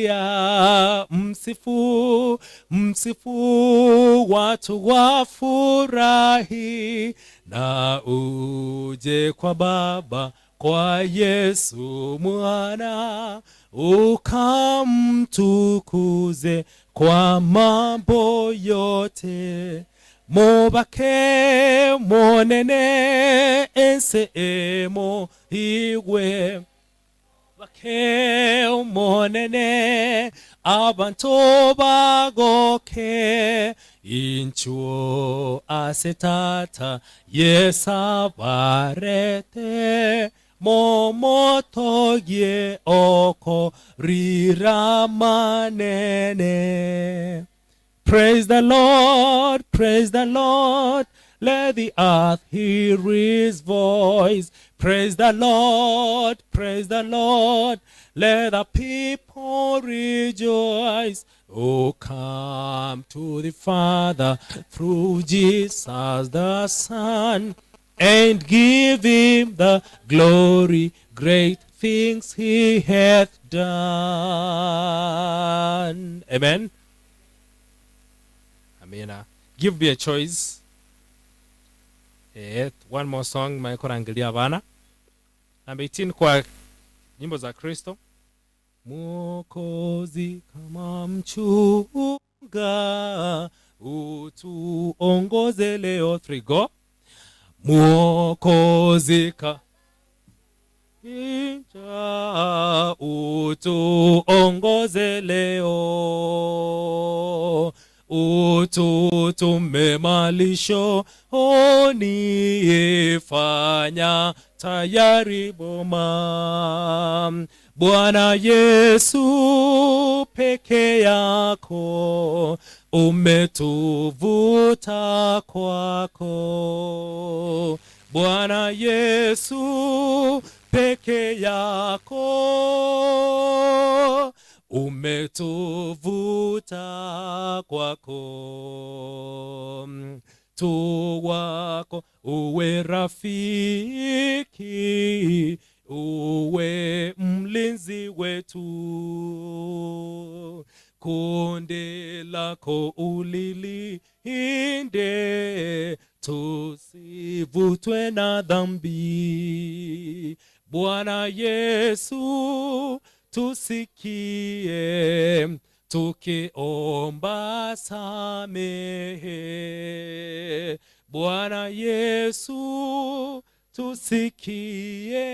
Ya msifu, msifu, watu wafurahi, na uje kwa Baba, kwa Yesu Mwana, ukamtukuze kwa mambo yote. Mobake Monene, ense emo igwe. Bake Omonene, abantu bagoke. Inchuo ase Tata Yesabarete, momotogie oko riramanene. Praise the Lord, praise the Lord. Let the earth hear his voice. Praise the Lord, praise the Lord. Let the people rejoice. Oh, come to the Father through Jesus the Son and give him the glory. Great things he hath done. Amen. Amina. Give me a choice. One more song maikorangelia bana. Number 18 kwa nyimbo za Kristo. Mwokozi kama mchunga utuongoze leo. Three, go. Mwokozi ka inja utuongoze leo, ututume malishoni, fanya tayari boma. Bwana Yesu, peke yako umetuvuta kwako. Bwana Yesu, peke yako umetuvuta kwako. Tu wako uwe rafiki, uwe mlinzi wetu, kundi lako ulilinde, tusivutwe na dhambi. Bwana Yesu, tusikie tukiomba samehe. Bwana Yesu, tusikie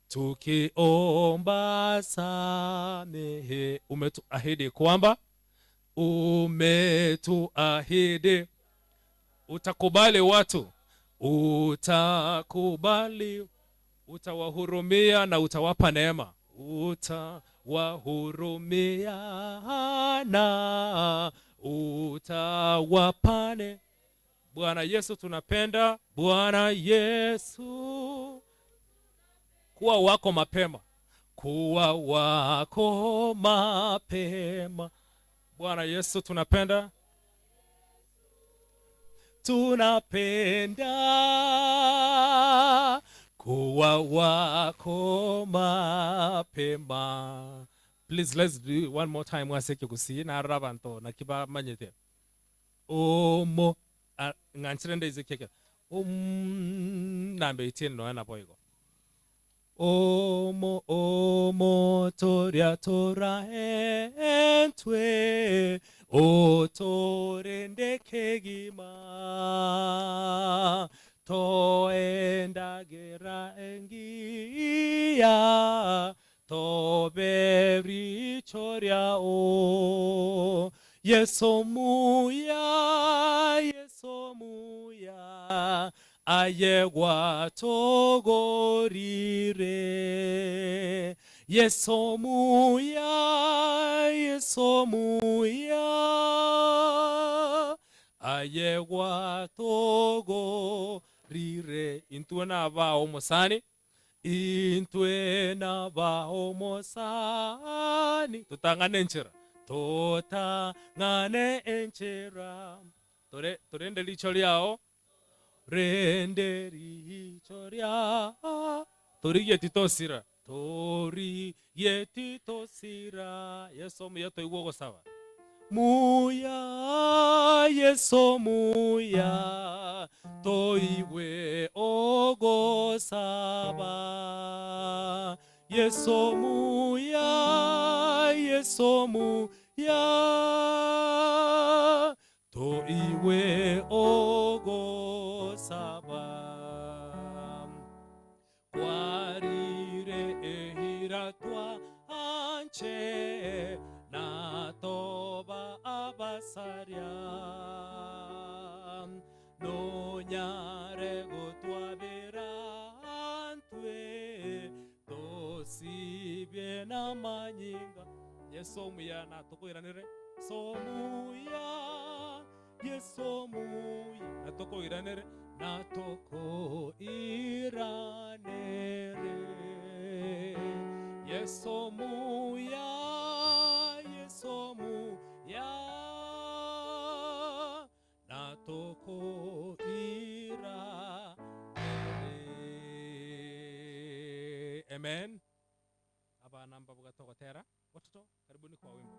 tukiomba samehe. Umetuahidi kwamba, umetuahidi utakubali watu, utakubali, utawahurumia na utawapa neema, utawahurumia na utawapane. Bwana Yesu tunapenda, Bwana Yesu, kuwa wako mapema, kuwa wako mapema. Bwana Yesu tunapenda, tunapenda kuwa wako mapema. Please, let's do one more time. Waseke kusi na rabanto na kiba manyete omo ng'anchire ndeize keke nambe 18 no na boigo omo omo toria tora entwe otorende kegima toendagera engiya toberichoriao. Yeso muya, Yeso muya, aye gwatogorire. Yeso muya, Yeso muya, aye gwatogorire. Intwe nabao mosani, intwe nabao mosani, tutang'ane enchera, totang'ane enchera, tore torende licho liao, rende richo ria, torigie titosira. Tori yeti tosira Yesu muya toigwo gosaba muya Yesu muya toigwe ogosaba Yesu muya Yesu muya toigwe ogosaba kwarire ehira twa anche na toba abasaria no nyare gotwa berantwe tosibye na manyinga Yesu muya na tokoiranere so muya Yesu muya na tokoiranere na tokoiranere Yesu muya Yesu muya na tokoiranere. Amen. Aba namba bugatogotera watoto karibuni kwa wimbo.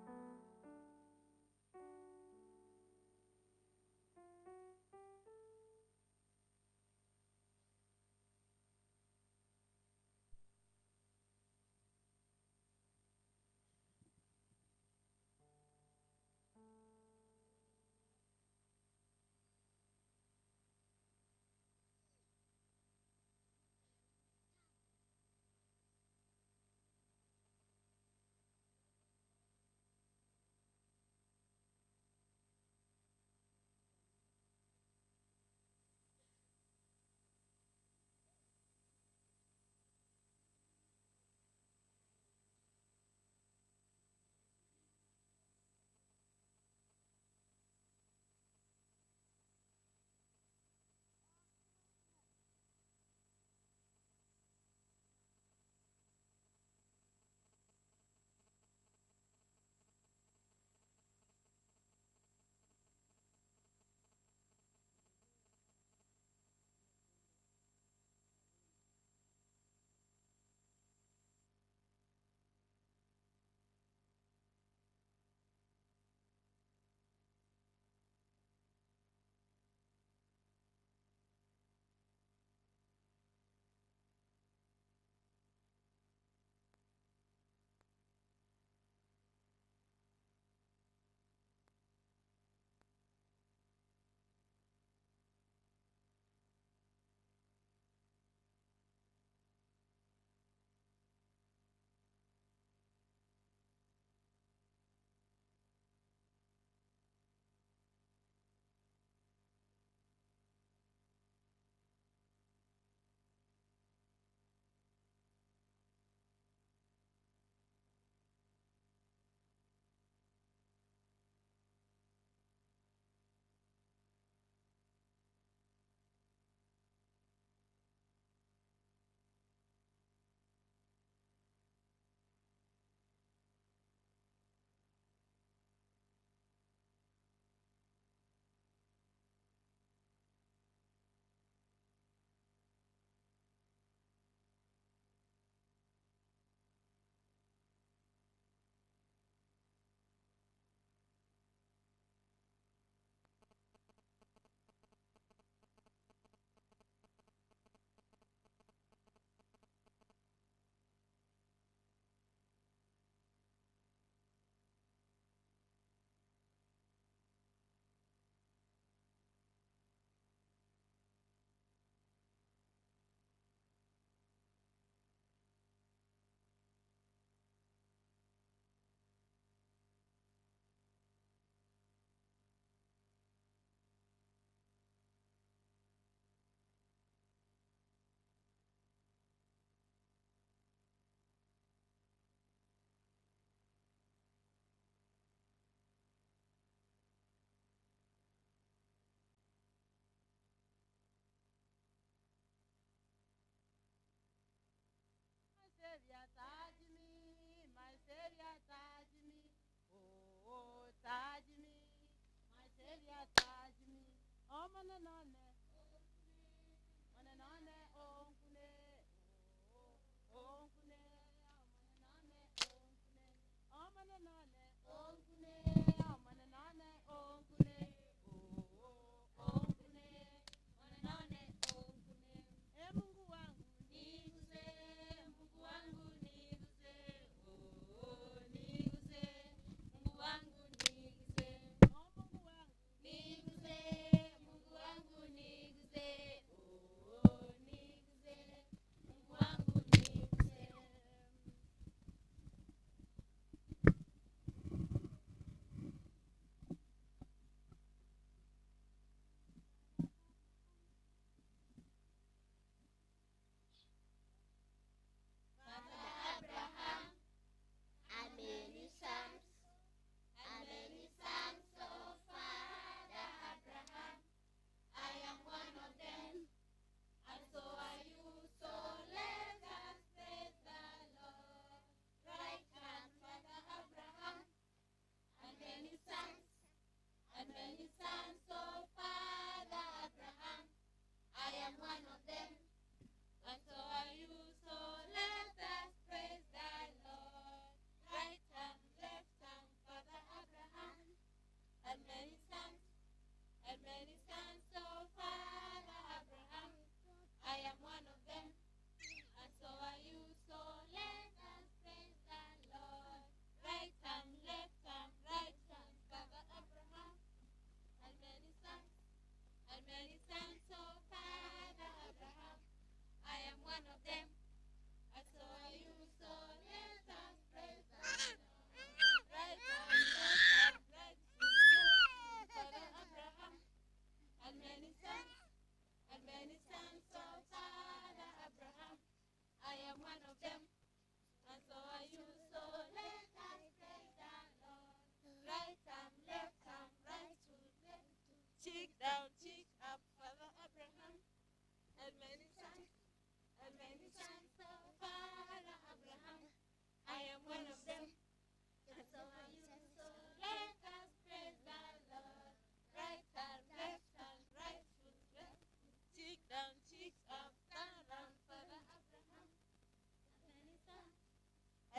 Savior, touch me, my Savior, touch me, oh, touch me, my Savior, touch me, oh, mananane, mananane, oh, kune, oh, kune.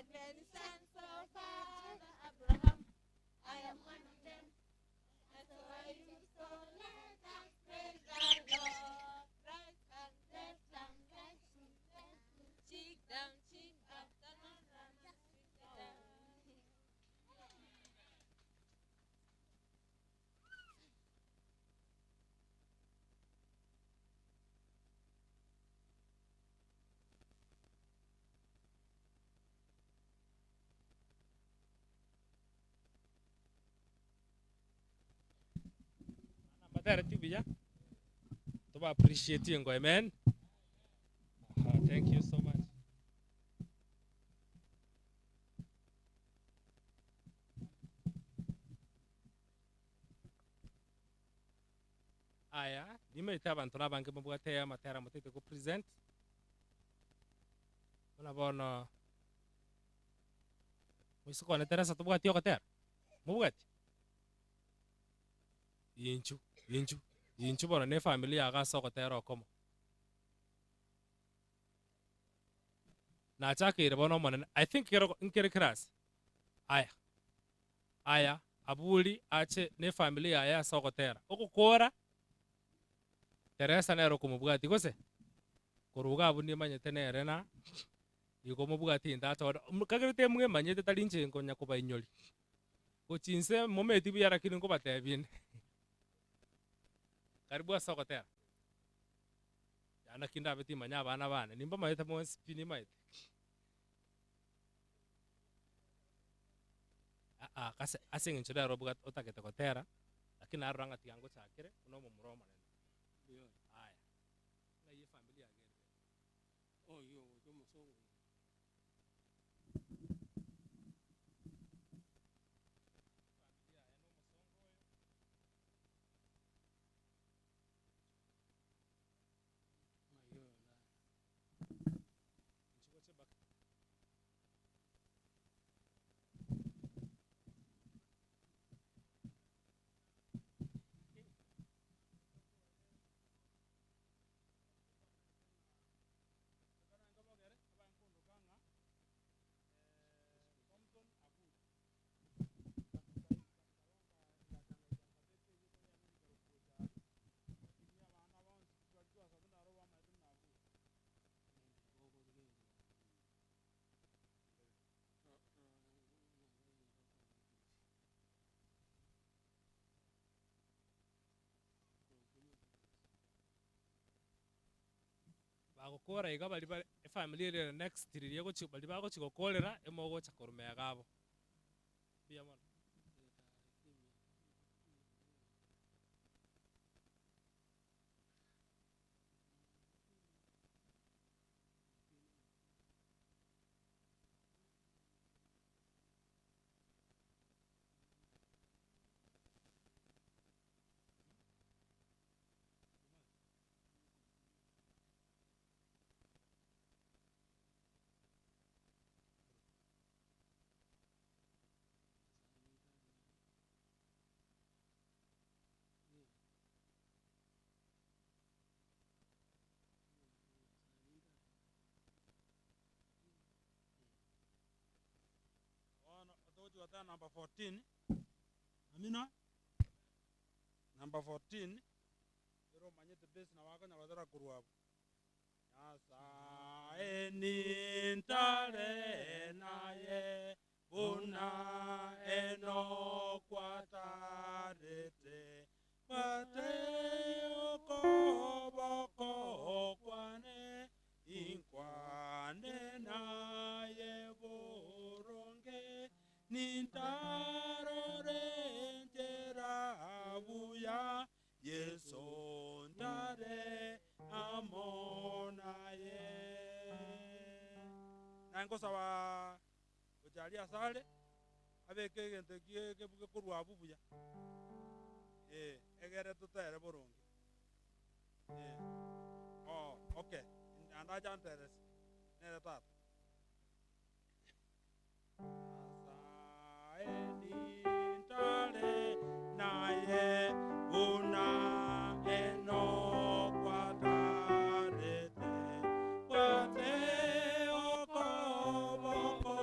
And many sons of Father Abraham. I am one of them, and so are you. So let us praise the Lord. Right and left and right to left, cheek down, cheek up, down, down, down. Batara tibiya. Tuba appreciate you, amen. Thank you so much. Aya, nimeita abantu nabange mubwate amatera mutete ko present. Bona bona. Muisukone teresa tubwati yokotera. Mubwati. Yinchu, yinchu, yinchu bona ne family agasokotera okomo. Nachakire bono monene. I think nkere class. Aya. Aya, abuli ache ne family aya sokotera. Okukora Teresa nero kumubwati gose. Kuruga abu manyete nere na iko mubwati ndato kagerete mwe manyete talinche nkonya kuba inyoli. Kochinse mometi biyara kini ko batebine. Karibu asokotera. Yana kinda beti manya bana bana nimba mayete mo spini mayete. Ah kase asengencho robuga otakete kotera lakini aranga tiango chakire uno mumuroma nene. Aya. Na ye familia agere. Oh yo yo musongo. Bagokora iga bali bali family ere next riria gochi bali bagochi gokorera emogocha korumea gabo. Biya mono. Number 14. Amina. Number 14. Ero manyete base na wako nyawadara kuruabu. Nyasaye nintare naye buna eno kwatarete kwate okoboko kwane inkwane naye boronge nintarore njerabuya Yesu ntare amonaye. Nangosawa ojalia sale abeke gento kebuke korwa bubuya egere tutere boronge oh okay andaja nteres nere tata nintare naye una eno kwatarete kwate okoboko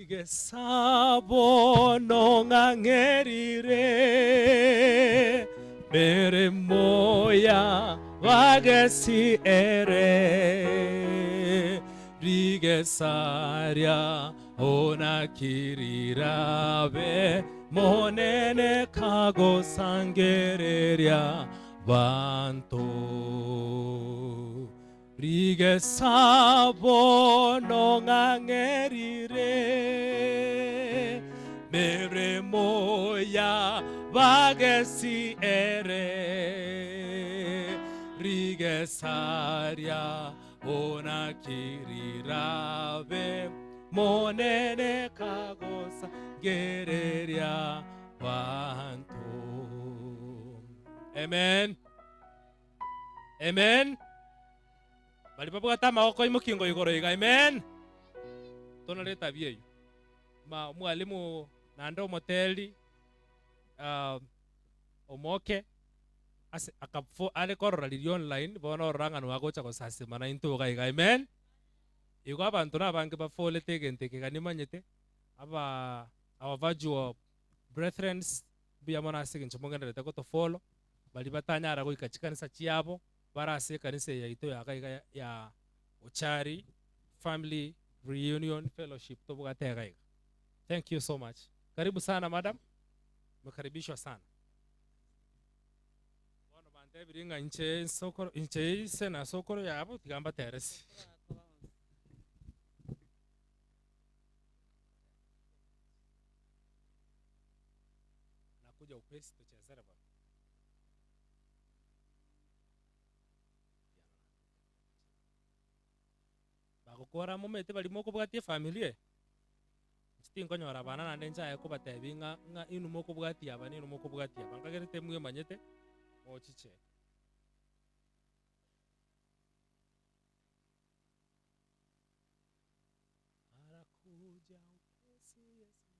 Rigesabo nongangerire mere moya wagesi ere rigesaria onakirirave monene kago sangereria banto rigesabo nongangerire mere moya bagesi ere rigesaria onakirirave monene kagosa gereria banto. Amen. Amen. Bali babwata maoko imukingo igoro iga. Amen. Tonaleta bieyo ma mwalimu nando moteli omoke ase akapfo ale korora liri online bona oranga no agocha gosasima na intuga iga. Amen. Igo abantu nabange bafolete egente keganimanyete aba our virtual brethrens biyamona ase gencho mongenderete gotofolo bali batanyara goika chikanisa chiabo barase kanisa yaito yakaiga ya Ochari Family Reunion Fellowship tobwatega iga. Thank you so much. Karibu sana madam. Mkaribishwa sana. Bono bante biringa inche sokoro inche ise na sokoro yabo tigamba teresi. Nakuja upesi tuchezere baba. Bagokora mumete bali moko bwatie familie. Tinkonyora bana nande nchaye kobatebi ng'a ng'a inu moko bwati aba ninu moko bwati aba nkagerete mwe manyete mochiche. Anakuja upesi Yesu.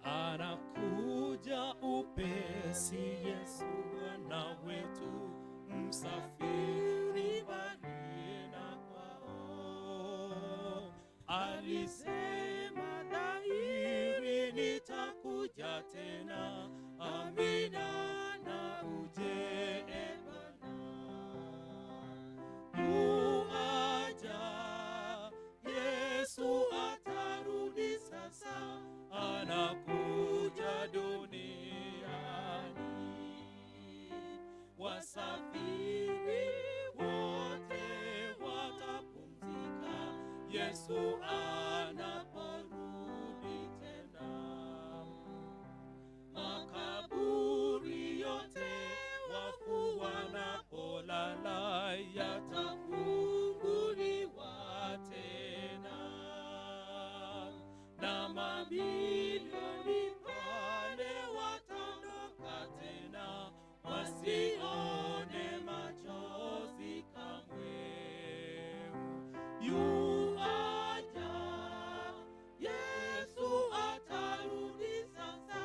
Anakuja upesi Yesu Bwana wetu, msafiri baharini na kwao. Alisema dhahiri nitakuja tena, amina na uje e Bwana. Yuaja Yesu atarudi sasa, anakuja duniani. Wasafiri wote watapumzika Yesu anaporudi tena. Makaburi yote wafu wanapolala yatafunguliwa tena, na mamilioni pale wataondoka tena, wasione machozi kamwe. Yuaja Yesu atarudi sasa,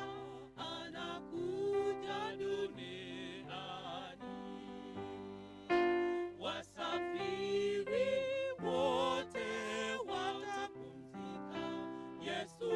anakuja duniani. Wasafiri wote watapumzika Yesu.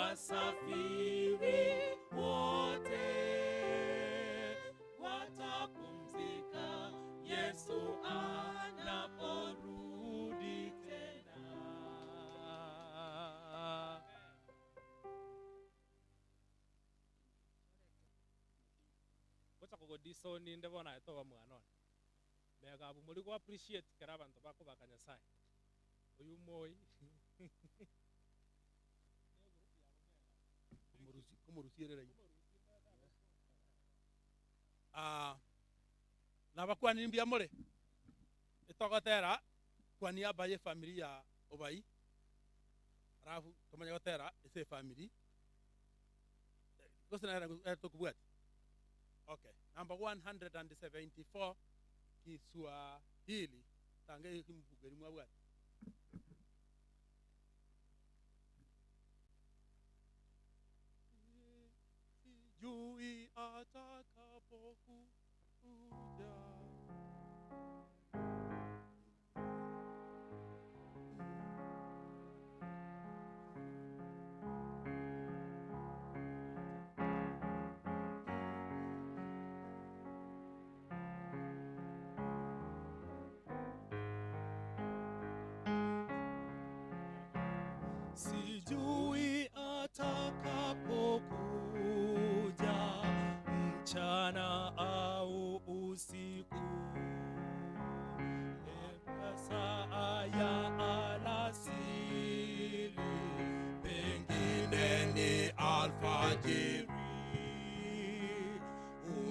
Wasafiri wote watapumzika Yesu anaporudi tena. Gocha kugodiso ninde bona etoba mwanone. Mega abu muri go appreciate kera abantu bakubaka Nyasaye. Uyu moyi kumurusierera nabakwani mbia more etogotera kwa niaba ye family ya Obai alafu tumanya gotera ese family gosena era tokubwati. Okay, number 174 Kiswahili tange kimbugeri mwabwati. Sijui atakapokuja. Sijui atakapokuja mchana au usiku, saa ya alasiri, pengine ni alfajiri,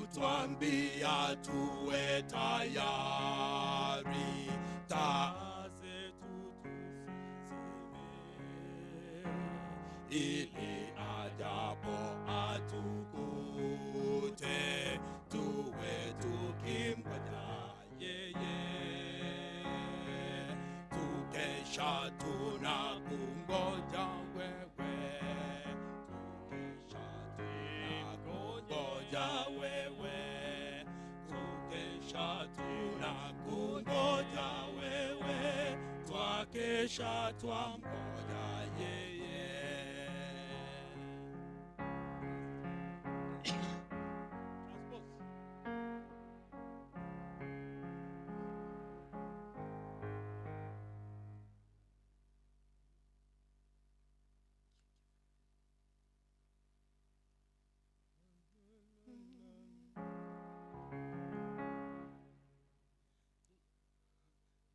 utwambia tuwe tayari, taa zetu tusizime, ili ajapo atukute, tuwe tukimgoja yeye. Tukesha tunakungoja wewe, tukesha tunakungoja wewe, tukesha tunakungoja wewe, twakesha twamgoja yeye.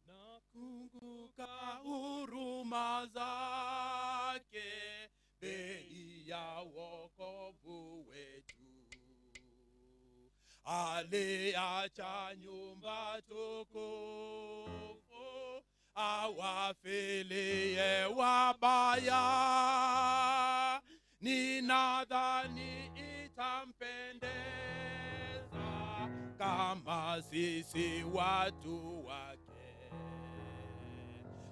Nakumbuka huruma zake, bei ya wokovu wetu. Aliacha nyumba tukufu, awafilie wabaya. Ninadhani itampendeza kama sisi watu wake,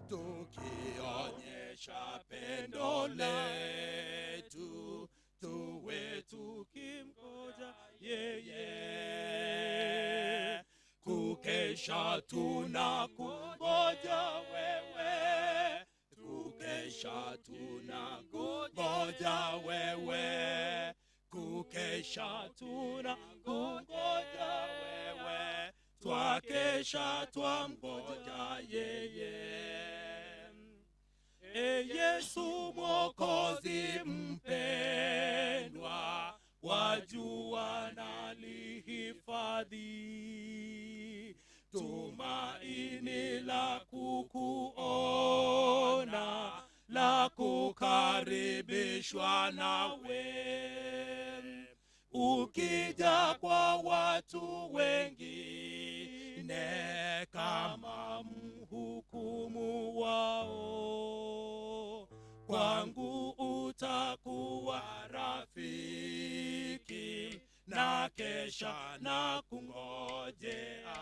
tukionyesha pendo letu, tuwe tukimgoja yeye. Kukesha tunakungoja wewe, tukesha tunakungoja wewe, kukesha tunakungoja wewe, twakesha twamgoja yeye. E Yesu Mwokozi mpendwa, wajua nalihifadhi tumaini la kukuona, la kukaribishwa nawe. Ukija kwa watu wengine kama mhukumu wao, kwangu utakuwa rafiki, na kesha na kungojea.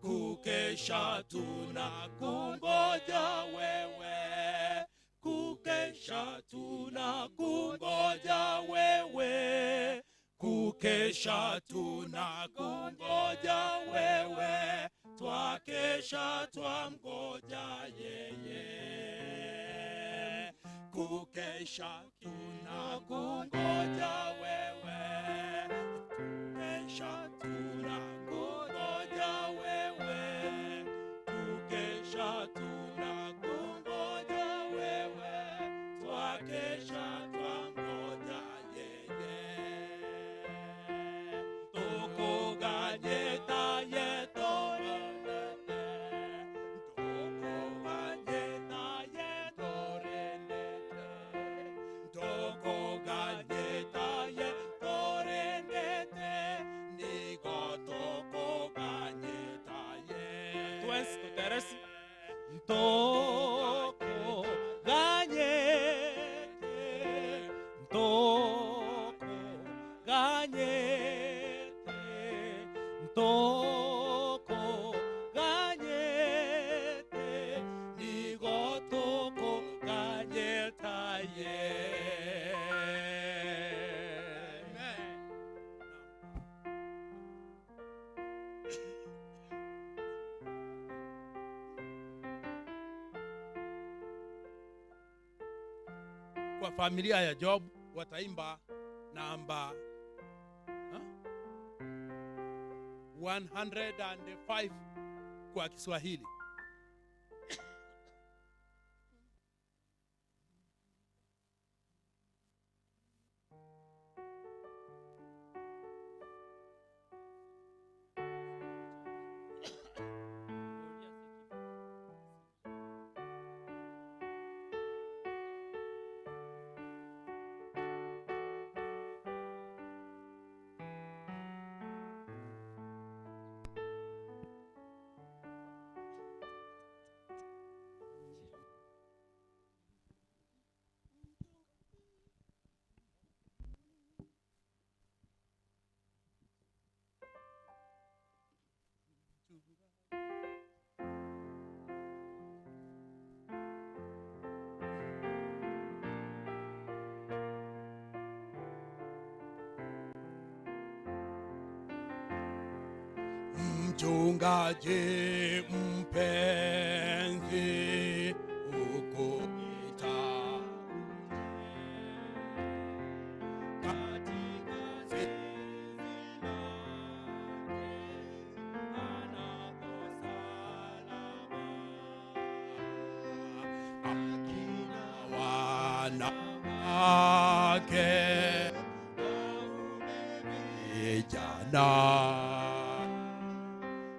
Kukesha tunakungoja wewe, kukesha tunakungoja wewe, kukesha tunakungoja wewe, twakesha twamgoja yeye. Kukesha tunakungoja wewe, tukesha tunakungoja wewe, tukesha tunakungoja wewe, twakesha twangoja yeye. Tukuganyeta yetorelete, tukuganyeta yetorelete, tukuganyeta yetorelete, nigo tukuganyeta ye. Twensi toteresi. Ntoko ganyete, ntoko ganyete, ntoko ganyete, nigo toko ganyeta ye. Amen. Kwa familia ya Job wataimba namba 105 kwa Kiswahili. Mchungaji mpenzi, ukuita katika zizi lake anapo salama, akina wanawake waume vijana.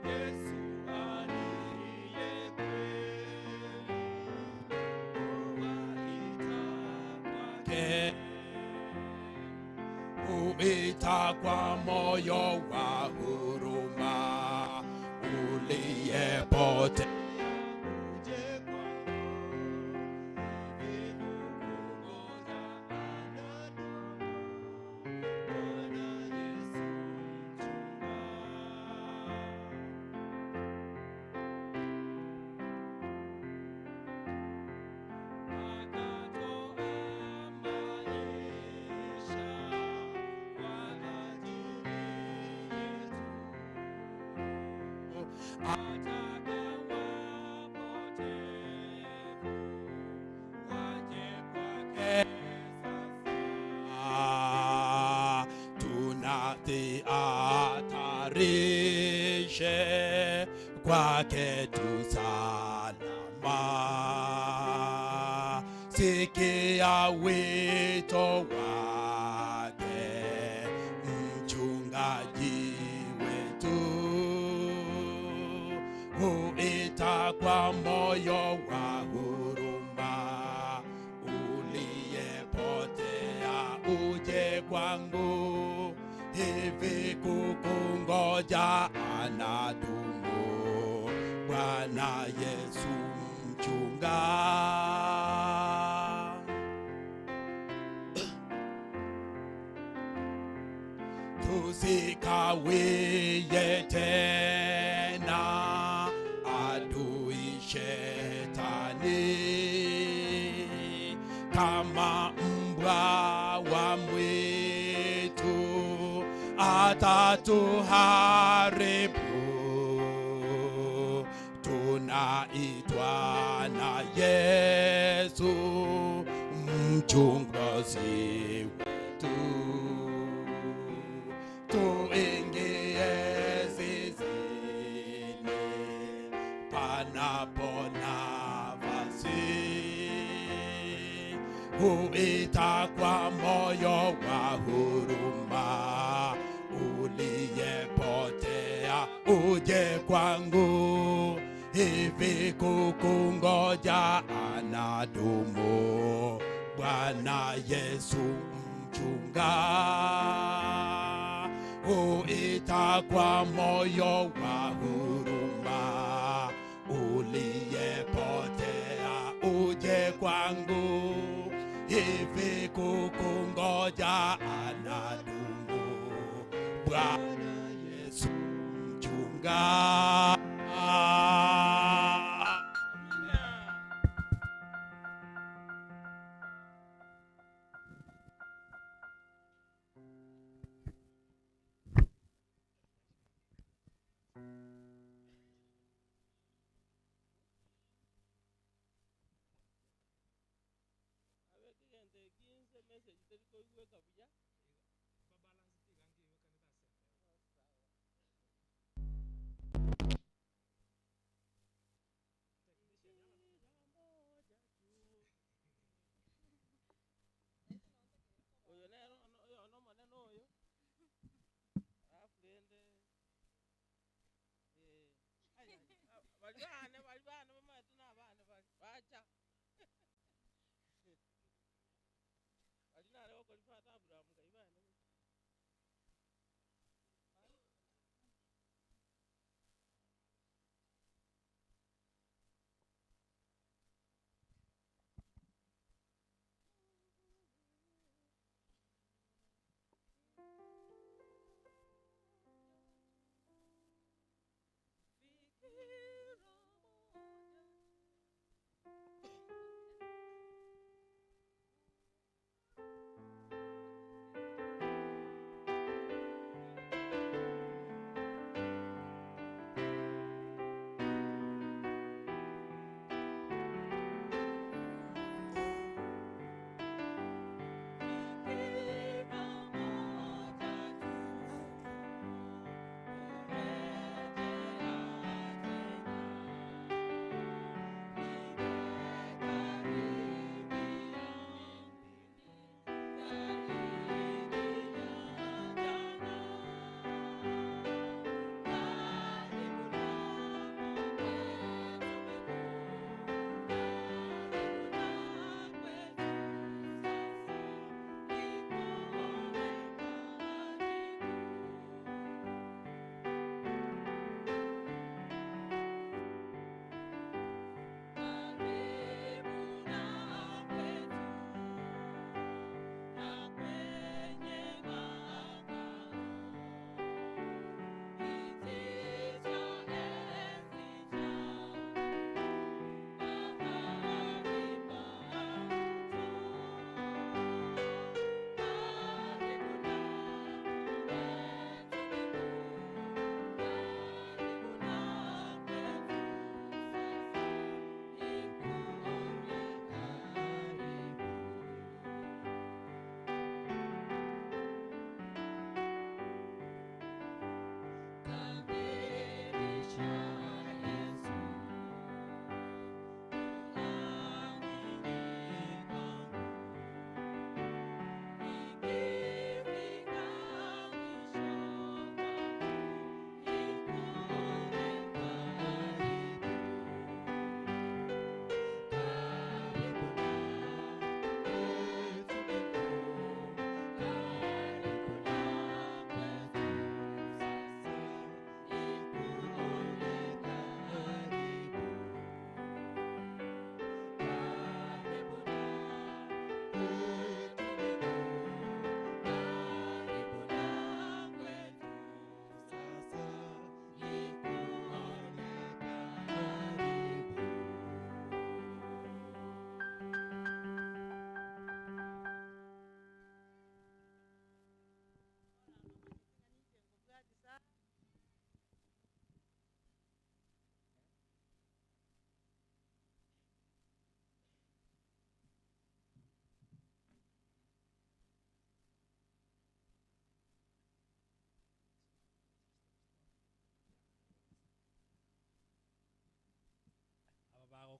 Yesu aliye kweli huwaita kwake, huita kwa moyo wa huruma, uliyepotea uje kwangu, hivi kukungoja anadumu. Bwana Yesu mchunga. Akatoa maisha kwa ajili yetu, ataka wapotevu waje kwake sasa. Tunajihatarishe kwake tu salama. Sikia wito wake mchungaji wetu, huita kwa moyo wa huruma, uliyepotea uje kwangu, hivi kukungoja anadumu. Bwana Yesu mchunga. Tusikawie tena adui shetani, kama mbwa wa mwitu atatuharibu. Tunaitwa na Yesu mchungaji wetu, tuingie zizini panapo nafasi, huita kwa moyo wa huruma, uliyepotea uje kwangu, hivi kukungoja anadumu. Bwana Yesu mchunga, huita kwa moyo wa huruma, uliyepotea uje kwangu, hivi kukungoja anadumu. Bwana Yesu mchunga. Fikira moja.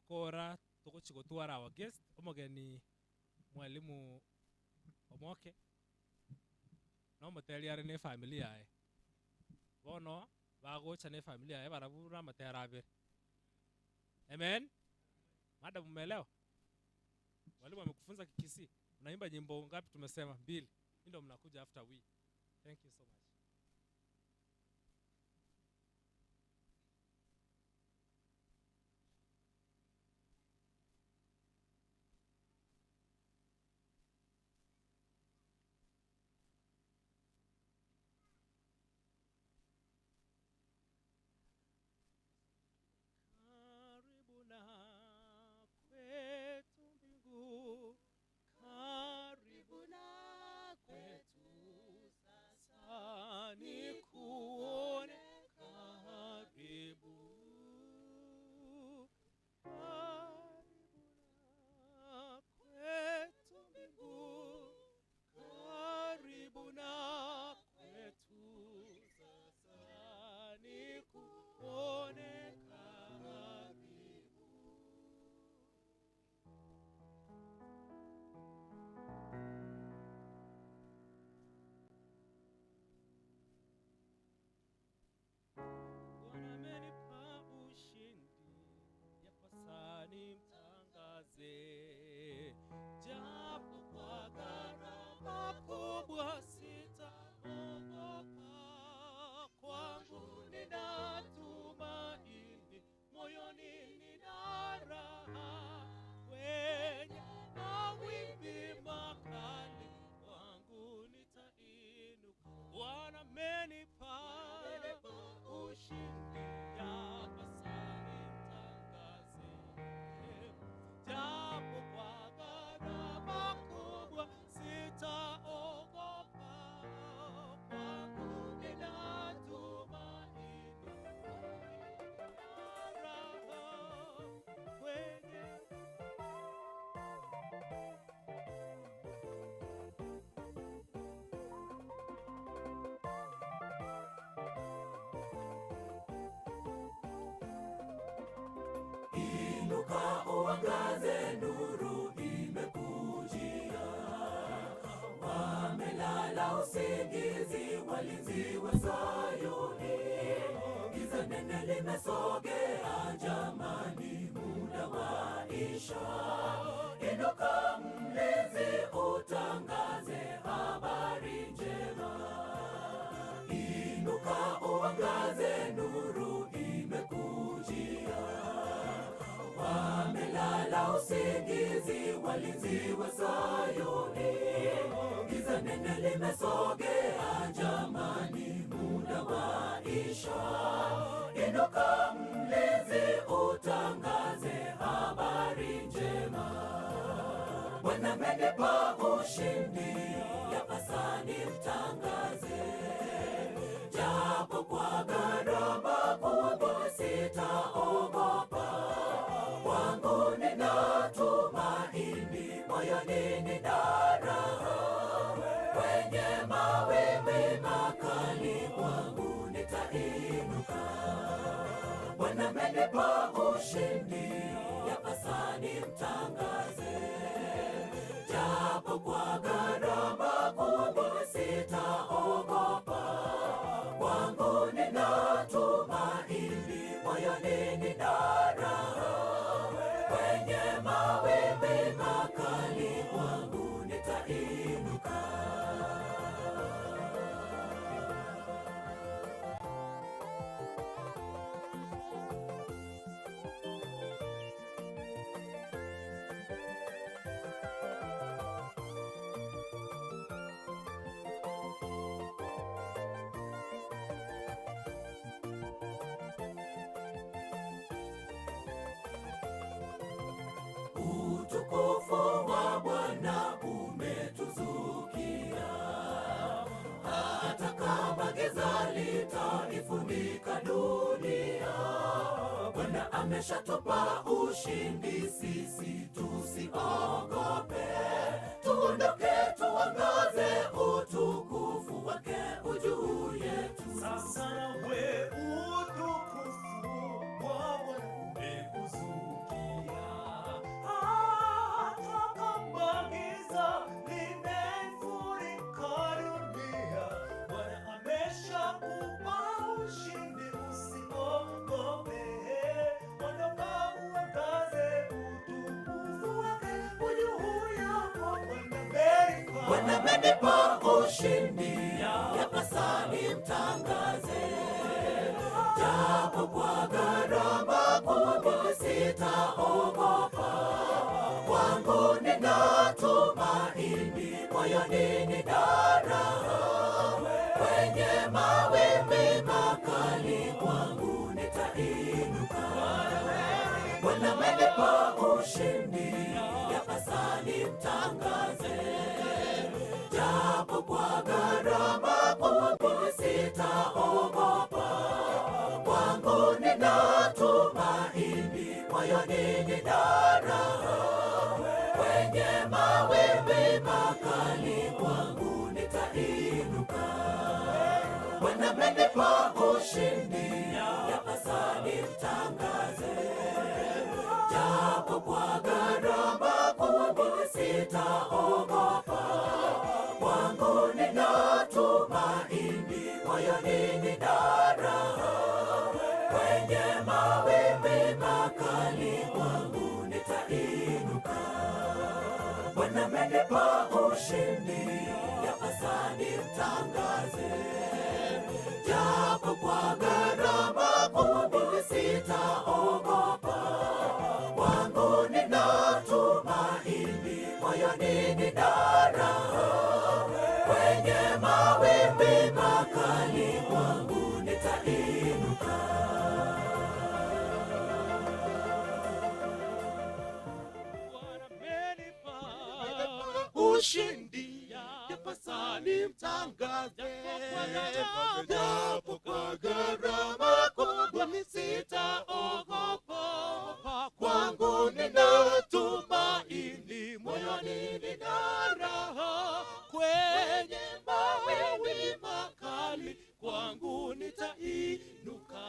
Togokora togochi gotwara our guest omogeni mwalimu Omoke no moteri are ne family yae bono bagocha ne familia yae barabura matera abere. Amen. Madam, umeelewa? Mwalimu amekufunza Kikisii. Unaimba nyimbo ngapi? Tumesema 2. Ndio mnakuja after we. Thank you so much. Karibu na kwetu mbingu, karibu na kwetu sasa nikuone, karibu, karibu na kwetu mbingu, karibu na kwetu sasa nikuone, karibu. Bwana amenipa ushindi, yapasa nimtangaze, japo kwa gharama kubwa sitaogopa, kwangu nina tumaini, moyoni nina raha, kwenye mawimbi makali kwangu nitainuka. Bwana amenipa ushindi, yapasa nimtangaze, japo kwa gharama kubwa sitaogopa, kwangu nina tumaini, raha kwenye Inuka uangaze, nuru imekujia. Wamelala usingizi, walinzi wa Sayuni. Giza nene limesogea, jamani, muda waisha. Inuka mlinzi, utangaze habari njema. Inuka uangaze, nuru imekujia. Wamelala usingizi, walinzi wa Sayuni. Giza nene limesogea, jamani, muda waisha. Inuka mlinzi, utangaze habari njema. Bwana amenipa ushindi, yapasa nimtangaze, japo kwa gharama kubwa sitaogopa, kwangu nina tumaini, moyoni nina raha, kwenye mawimbi makali kwangu nitainuka. Bwana amenipa ushindi, yapasa nimtangaze, japo kwa gharama kubwa sitaogopa, kwangu nina tumaini, moyoni nina raha, kwenye mawimbi makali kwangu nitainuka. Utukufu wa Bwana umetuzukia, hata kama giza litaifunika dunia. Bwana ameshatupa ushindi, sisi tusiogope. Tuondoke tuangaze, utukufu wake ujuu yetu. Sasa nawe utukufu wa Bwana umekuzukia, amenipa ushindi, yapasa nimtangaze. Japo kwa gharama kubwa sitaogopa, kwangu nina tumaini, moyoni nina raha. Kwenye mawimbi makali kwangu nitainuka. Bwana amenipa ushindi, yapasa nimtangaze. Japo kwa gharama kubwa sitaogopa, kwangu nina tumaini, moyoni nina raha. Kwenye mawimbi makali kwangu nitainuka. Bwana amenipa ushindi, yapasa nimtangaze. Japo kwa gharama kubwa sitaogopa, kwangu nina tumaini, moyoni nina raha. Kwenye mawimbi makali kwangu nitainuka. Bwana amenipa ushindi, yapasa nimtangaze. Japo kwa gharama kubwa sitaogopa, kwangu nina tumaini, moyoni nina raha. Kwenye mawimbi makali kwangu nitainuka. Bwana amenipa ushindi, yapasa nimtangaze. Japo kwa gharama kubwa sitaogopa, kwangu nina tumaini, moyoni nina raha. Kwenye mawimbi makali kwangu nitainuka.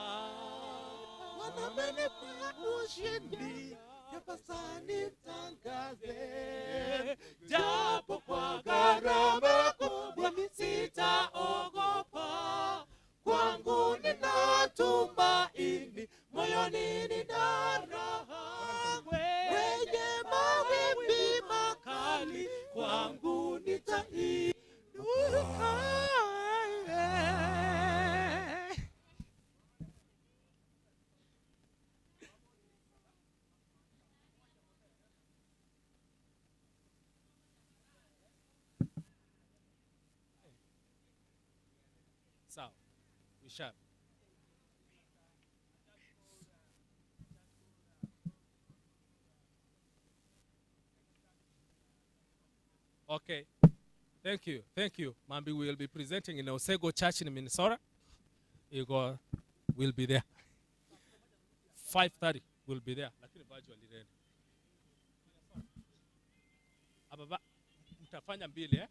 Bwana amenipa ushindi, yapasa nimtangaze. Japo kwa gharama kubwa sitaogopa, kwangu nina tumaini, moyoni nina raha. Kwenye mawimbi makali kwangu nitainuka. Sawa. We shall. Okay. Thank you. Thank you. Mambi will be presenting in Osego Church in Minnesota. You go, will be there. 5:30 will be there. Lakini virtually then. Ababa, mtafanya mbili, eh?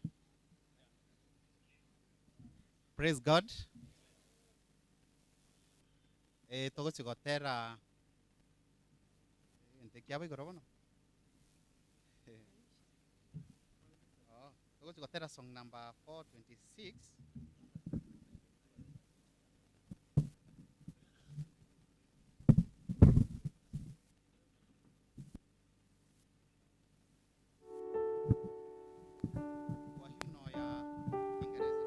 Praise God. Togochigotera ente kiabo igoro bono. Oh, togochigotera song number 426. Kwa hino ya Kiingereza.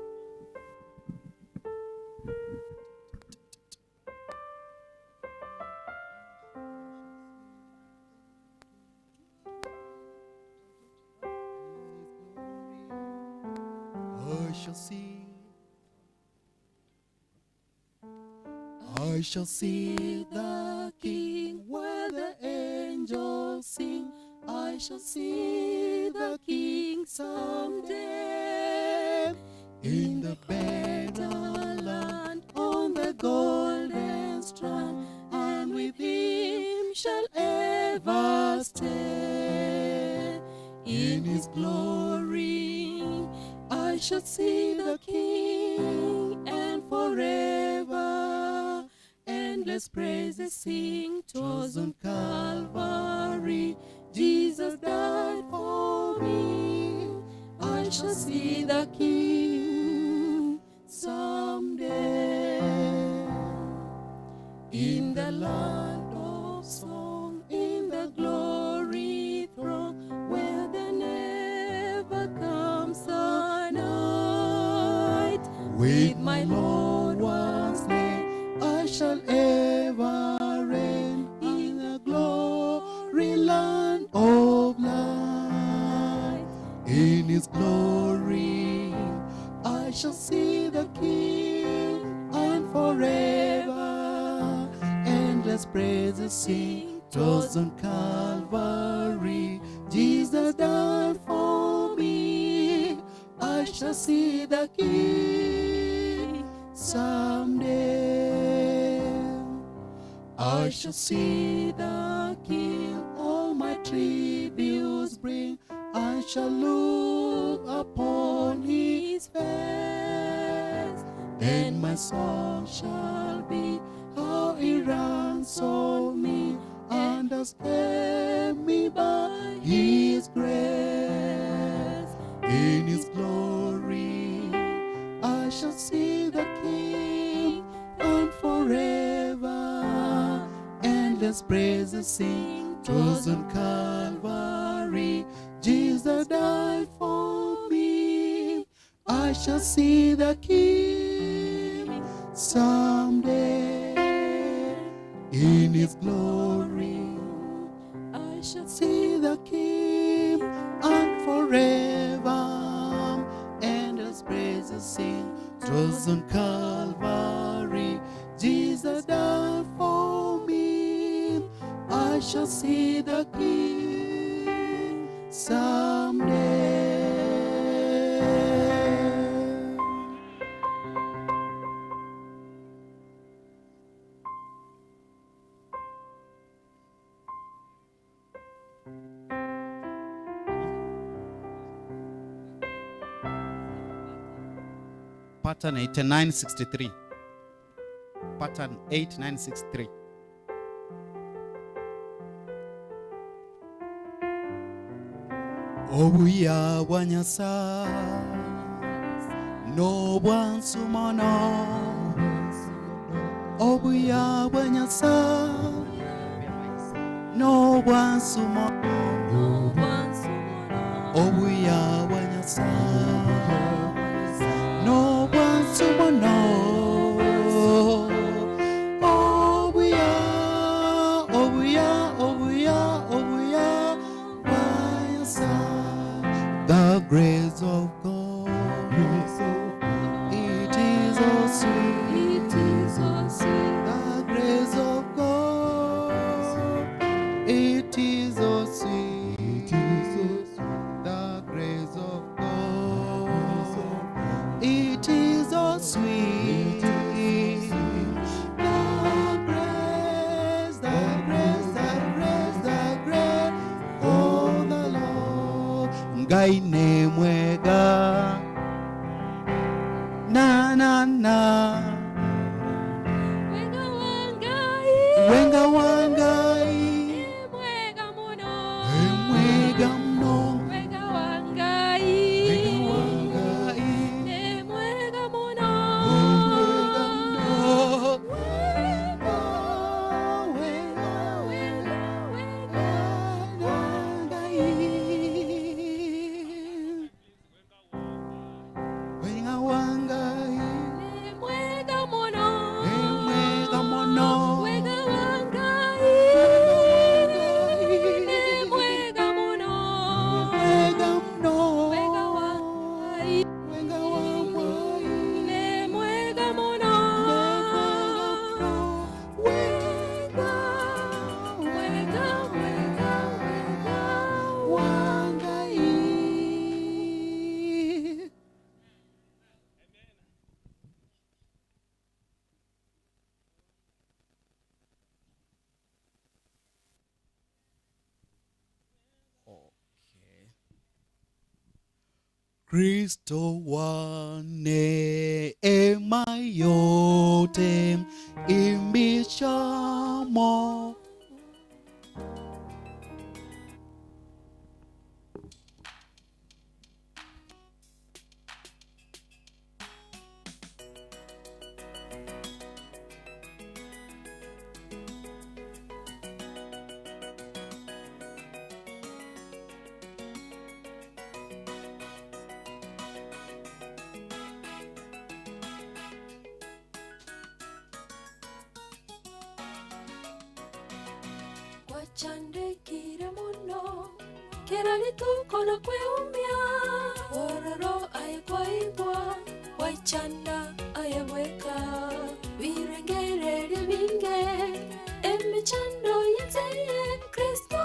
I shall see. I shall see the King where the angels sing. I shall see the King someday in the better land on the golden strand, and with him shall ever stay in his glory. I shall see the King, and forever endless praises sing. 'Twas on Calvary Jesus died for me. I shall see the King someday in the land of song, in the glory throng, where there never comes an My Lord was slain. I shall ever reign in the glory land of light. In his glory I shall see the King, and forever endless praises sing. 'Twas on Calvary Jesus died for me. I shall see the King someday. I shall see the King, all my tributes bring. I shall look upon his face. Then my song shall be how he ransomed me and has kept me by his grace. In his glory I shall see the King, and forever endless praises sing. 'Twas on Calvary Jesus died for me. I shall see the King someday. In his glory I shall see the King, and forever endless praises sing. 'Twas on Calvary Jesus died for me. I shall see the King someday. Pattern 8963. Pattern 8963. Obuya bwa Nyasaye n'obwansumono, obuya bwa Nyasaye n'obwansumono, obuya bwa Nyasaye n'obwansumono, obuya, obuya, obuya, obuya bwa Nyasaye. The grace of God, it is so sweet. It is so sweet. The grace of God, it is so sweet. The grace of God, it is so sweet. The grace, the grace, the grace, the grace of the Lord. Ngai nĩ mwega na na na. Wega wa Ngai. Wega wa Ngai. Nĩ mwega mũno. Nĩ mwega mũno. Wega wa Ngai. Wega wa Ngai. Nĩ mwega mũno. Nĩ mwega mũno. Wega, wega, Wega, wega. wa Ngai. Wega wa Ngai. Nĩ mwega mũno. Nĩ mwega mũno. Wega wa Ngai. Nĩ mwega mũno. Mwega mũno. Wega wa Ngai. Wega wa Ngai. Nĩ mwega mũno. Wega, Wega, wega, wega wa Ngai. Okay. Kristo wa neema yote, imbisha mo Wachandekire muno kera rituko na kweumia ororo aye kwaigwa waichanda aye bweka birengererie binge emichando yenzeye Kristo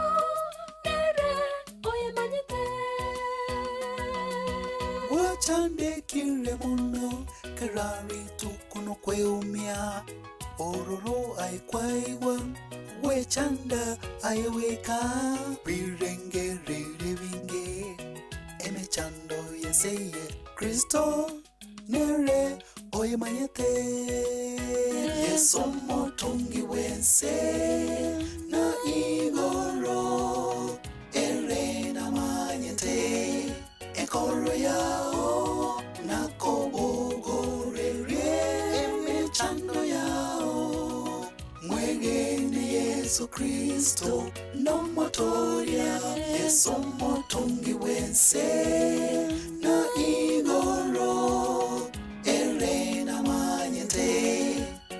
nere oyemanyete. Wachandekire muno kera rituko no kweumia ororo aye kwaigwa wechanda ayeweka birengerere binge emechando yenseye Kristo nere oyemanyete. Yesu motongi wense na igoro ere namanyete enkoro yao nakobogorerie emechando yao mwegene Yesu Kristo nomotoria. Yesu motongi wense na igoro ere namanyete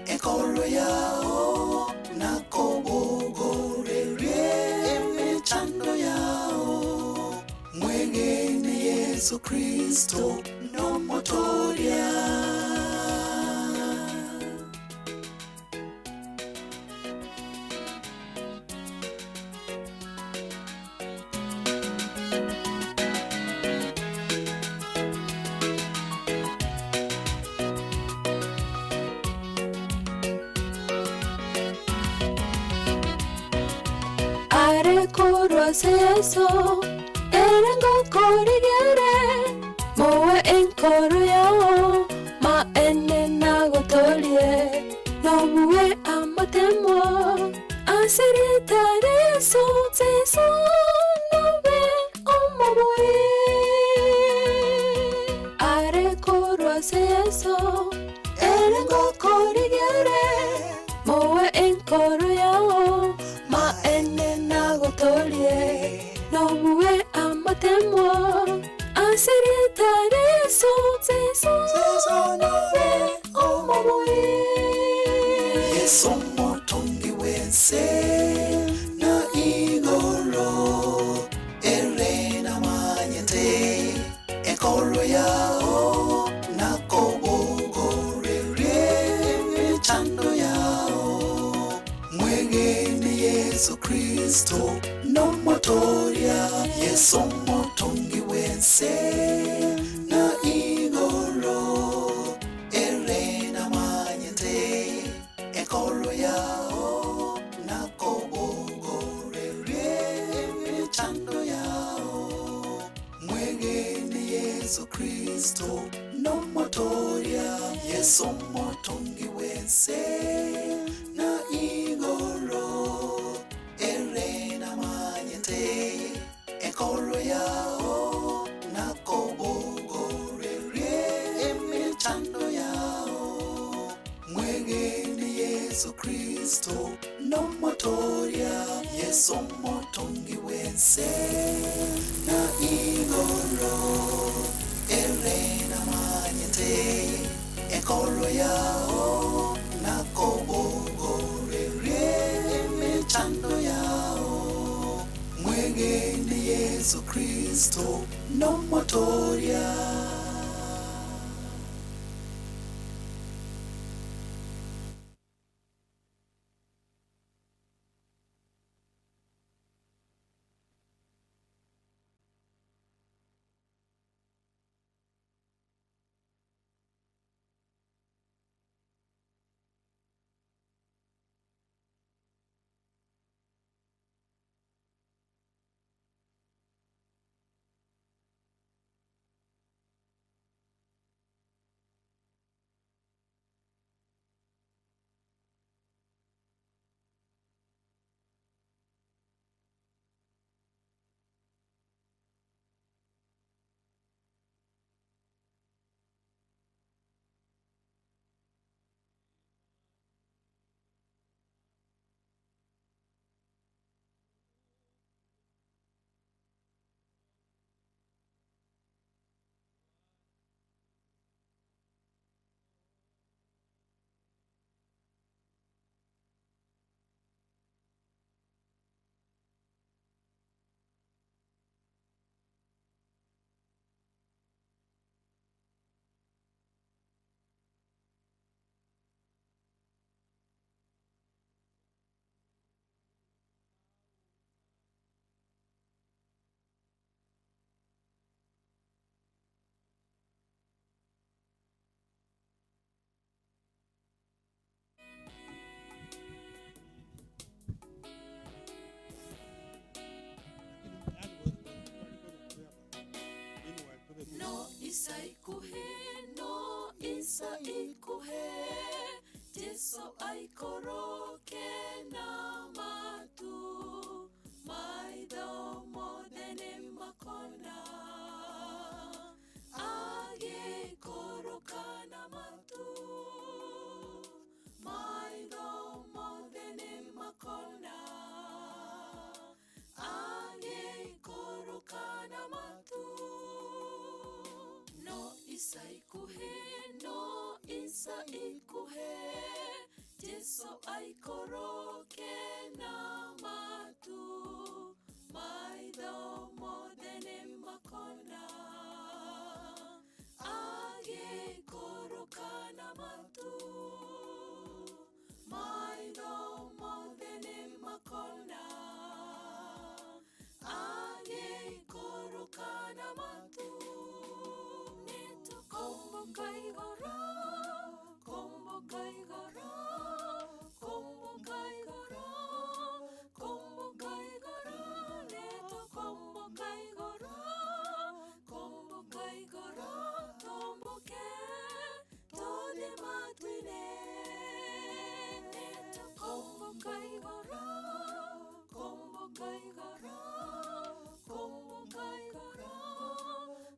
enkoro yao nakobogorerie emechando yao mwegene Yesu Kristo nomotoria. Seso erengo korigere mowe enkoro yao ma ene nagotorie nobuwe amatemo aseretare Yesu seso nobe omobwe are korwa seso erengo korigere mowe enkoro yao ma ene nagotorie nobuwe amatemo aseretare Yesu seso nobe omobwe. Yesu motongi wense na igoro ere namanyete enkoro yao nakobogorerie emechando yao mwegene Yesu Kristo nomotoria. Yesu motongi wense na igoro ere namanyete enkoro yao nakobogorerie emechando yao mwegene Yesu Kristo nomotoria. Yesu motongi wense na igoro ere namanyete enkoro yao nakobogorerie emechando yao mwegene Yesu Kristo nomotoria. Yesu motongi wense na igoro ere namanyete enkoro yao nakobogorerie emechando yao mwegene Yesu Kristo nomotoria. Isa ikuhe no isa ikuhe Jesu aikoroke na matu maitho mothe nĩmakona agĩikũrũka na matu maitho mothe nĩmakona agĩikũrũka na matu no isa ikuhĩ no isa ikuhĩ Jesu aikũrũke na matu maitho mothe nĩmakona agĩikũrũka na matu maitho mothe nĩmakona agĩikũrũka na matu nĩtũkomboka igũrũ komboka igũrũ komboka igũrũ komboka igũrũ nĩtũkomboka igũrũ komboka igũrũ tomboke tũthiĩ matu-inĩ nĩtũkomboka igũrũ komboka igũrũ komboka igũrũ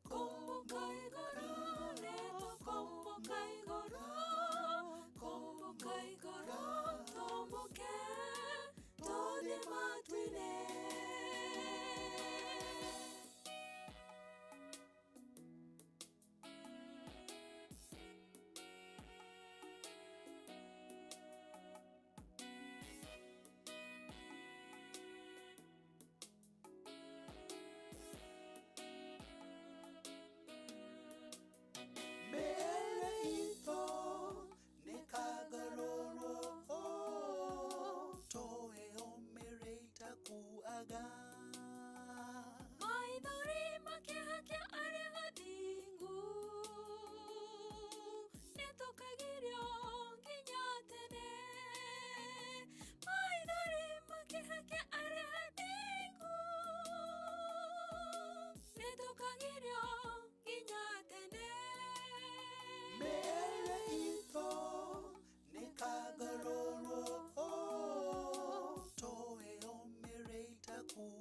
komboka igũrũ nĩtũkomboka igũrũ komboka igũrũ tomboke tũthiĩ matu-inĩ. Mĩĩrĩ itũ nĩkagarũrwo tũĩyũmĩrĩte kuaga Maithori makĩhakia arĩa athingu nĩtũkagirio nginya tene maithori makĩhakia arĩa athingu nĩtũkagirio nginya tene. Mĩĩrĩ itũ nĩkagarũrwo tũĩyũmĩrĩte kuaga.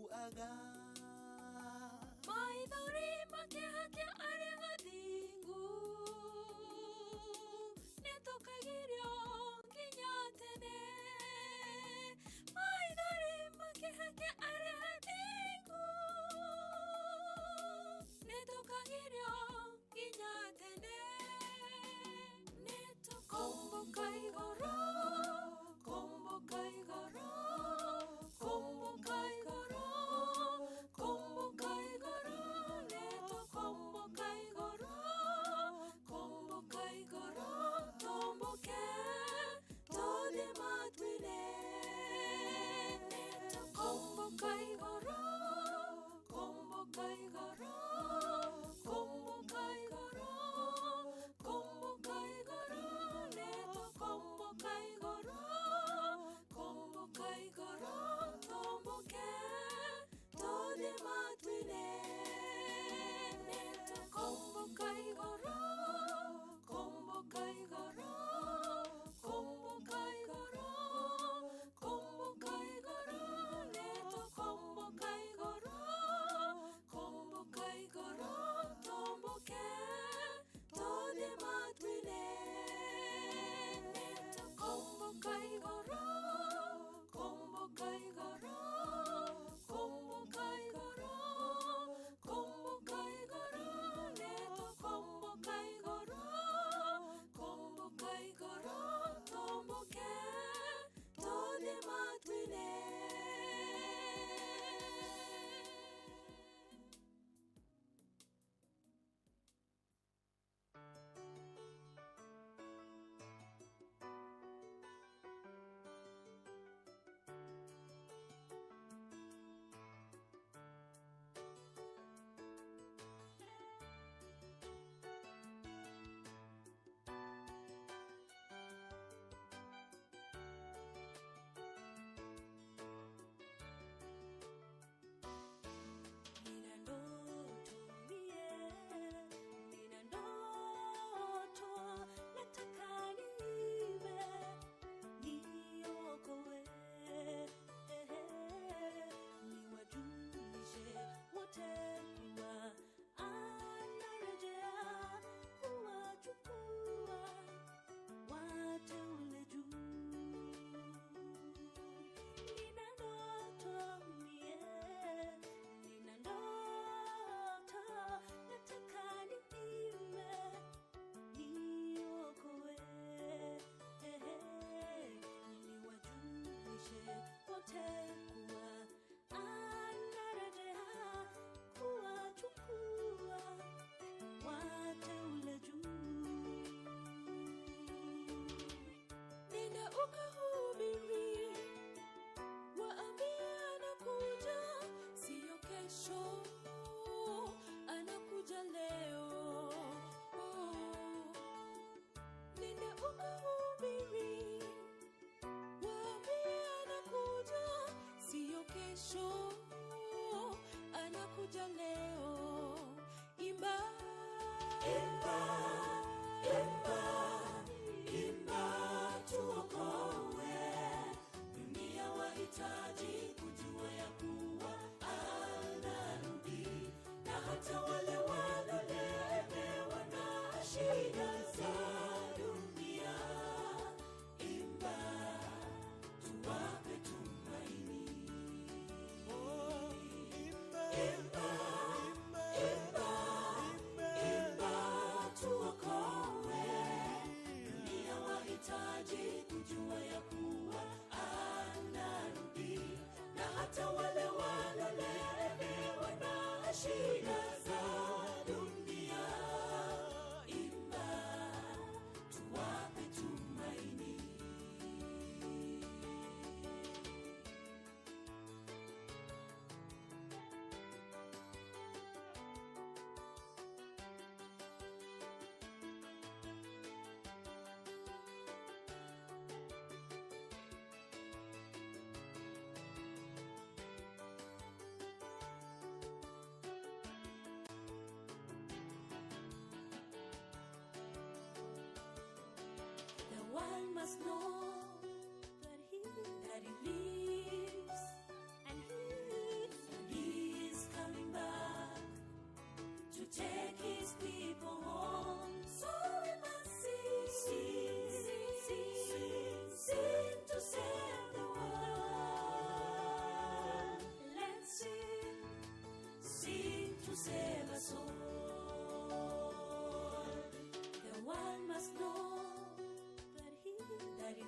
ukahubiri, waambie anakuja, siyo kesho, anakuja leo. Oh. Nenda ukahubiri, waambie anakuja, siyo kesho, anakuja leo. Imba, Imba, imba, imba tuokoe. Dunia wahitaji kujua ya kuwa anarudi, na hata wale walolemewa na shida za dunia. Imba, tuwape tumaini. Imba, imba, imba tuokoe. Dunia wahitaji kujua ya kuwa anarudi, na hata wale walolemewa na shida za dunia. Imba, tuwape tumaini. The world must know that he lives, and he is coming back to take his people home. So we must sing, sing, sing, sing to save the world. Let's sing, sing to save us all. The world must know that he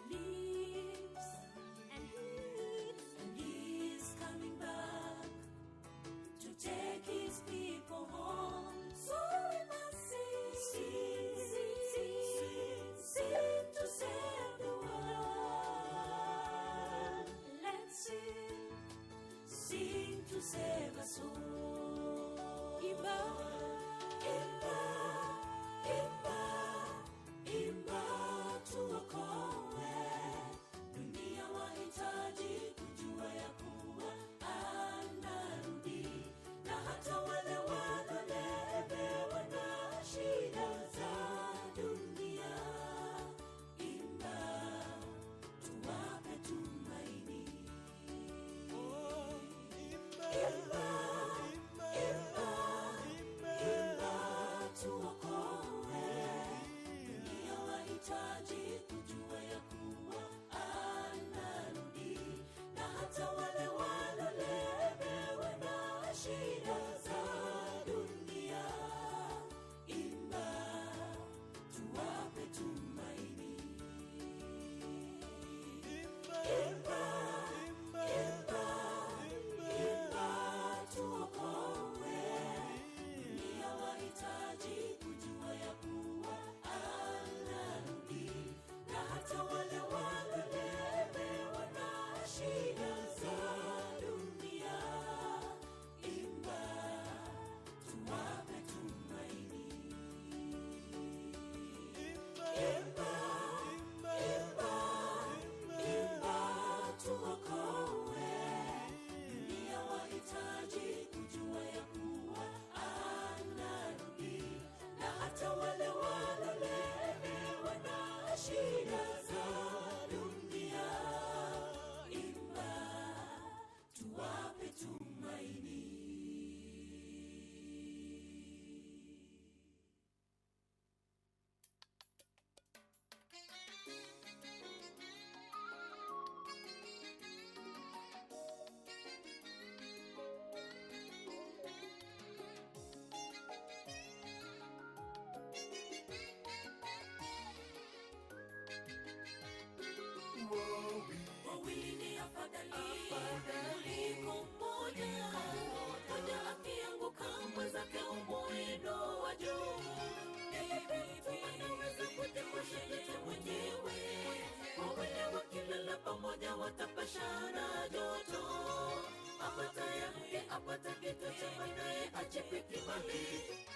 apata kitu chema naye achipe kibali.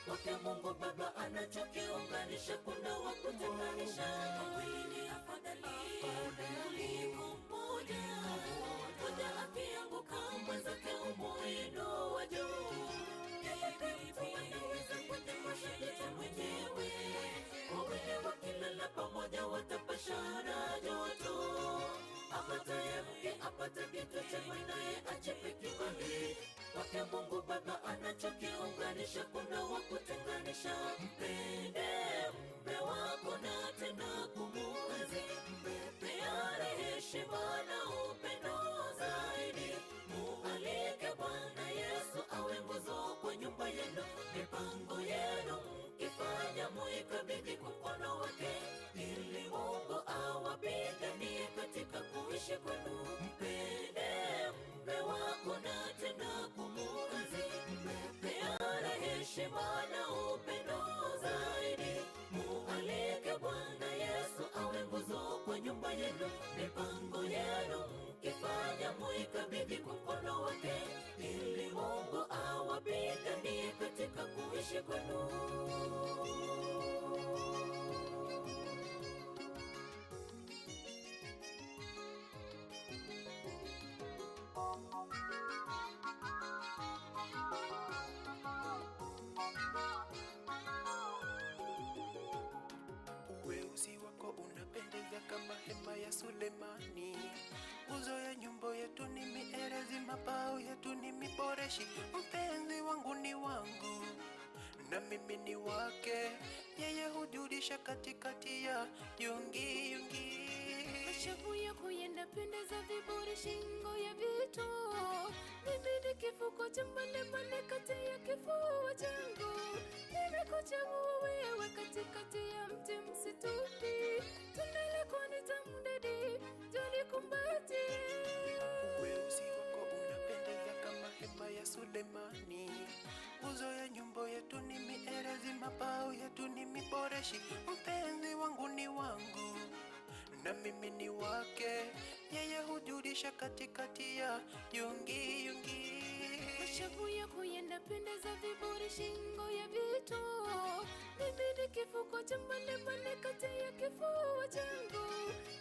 Kwake Mungu Baba anachokiunganisha, kuna wa kutenganisha. Wawili ni afadhali kuliko mmoja. Mmoja akianguka mwenzake humuinua juu. Mtu anaweza kujipasha joto mwenyewe. Wawili wakilala pamoja watapashana joto. Apataye mke apata kitu chema naye achipe kibali. Kwake Mungu Baba anachokiunganisha, kuna wa kutenganisha. Mpende mume wako na tena kumuenzi, mpeane heshima na upendo zaidi. Mualike Bwana Yesu awe nguzo kwa nyumba yenu, mipango yenu mkifanya muikabidhi kwa mkono wake, ili Mungu awapiganie katika kuishi kwenu. Mpende mume wako na tena kumuenzi, mpeane heshima na upendo zaidi. Mualike Bwana Yesu awe nguzo kwa nyumba yenu, mipango yenu mkifanya muikabidhi kwa mkono wake, ili Mungu awapiganie katika kuishi kwenu. Weusi wako unapendeza kama hema ya Sulemani. Nguzo ya nyumba yetu ni mierezi, mapao yetu ni miboreshi. Mpenzi wangu ni wangu na mimi ni wake, yeye hujulisha katikati ya yungi yungi. Mashavu yako yanapendeza viburi, shingo ya vito. Mimi ni kifuko cha manemane kati ya kifua changu. Nimekuchagua wewe katikati ya mti msituni. Tunda lako ni tamu dadi, njoo nikumbatie. Weusi wako unapendeza kama hema ya Sulemani. Nguzo ya nyumba yetu ni mierezi, mapao yetu ni miboreshi. Mpenzi wangu ni wangu na mimi ni wake, yeye hujulisha katikati ya yungi yungi. Mashavu yako yanapendeza viburi, shingo ya vito. Mimi ni kifuko cha manemane kati ya kifua changu.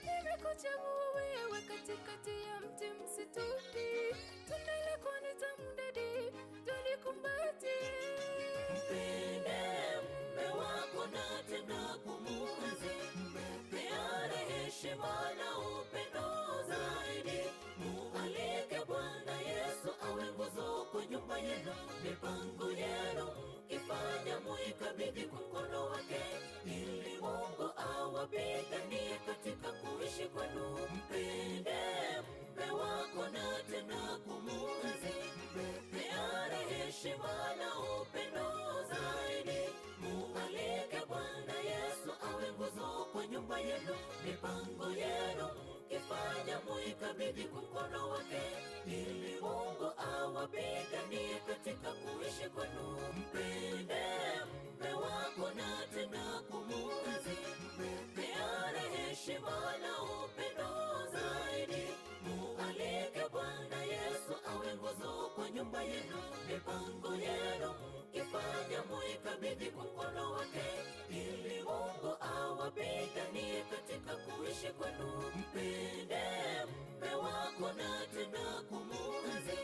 Nimekuchagua wewe katikati ya mti msituni. Tunda lako ni tamu dadi, njoo nikumbatie. Mpende mume wako na tena kumuenzi, mpeane heshima na upendo zaidi. Mualike Bwana Yesu awe nguzo kwa nyumba yenu, mipango yenu mkifanya muikabidhi kwa mkono wake, ili Mungu awapiganie katika kuishi kwenu. Mpende mume wako na tena kumuenzi, mpeane heshima na upendo zaidi. Mualike Bwana Yesu awe nguzo kwa nyumba yenu, mipango yenu mkifanya muikabidhi kwa mkono wake, ili Mungu awapiganie katika kuishi kwenu. Mpende mume wako na tena kumuenzi, mpeane heshima na upendo zaidi. Mualike Bwana Yesu awe nguzo kwa nyumba yenu, mipango yenu mkifanya muikabidhi kwa mkono wake, ili Mungu awapiganie katika kuishi kwenu. Mpende mume wako na tena kumuenzi,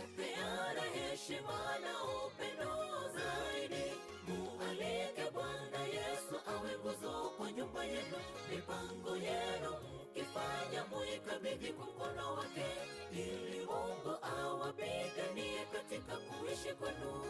mpeane heshima na upendo zaidi. Mualike Bwana Yesu awe nguzo kwa nyumba yenu, mipango yenu mkifanya muikabidhi kwa mkono wake, ili Mungu awapiganie katika kuishi kwenu.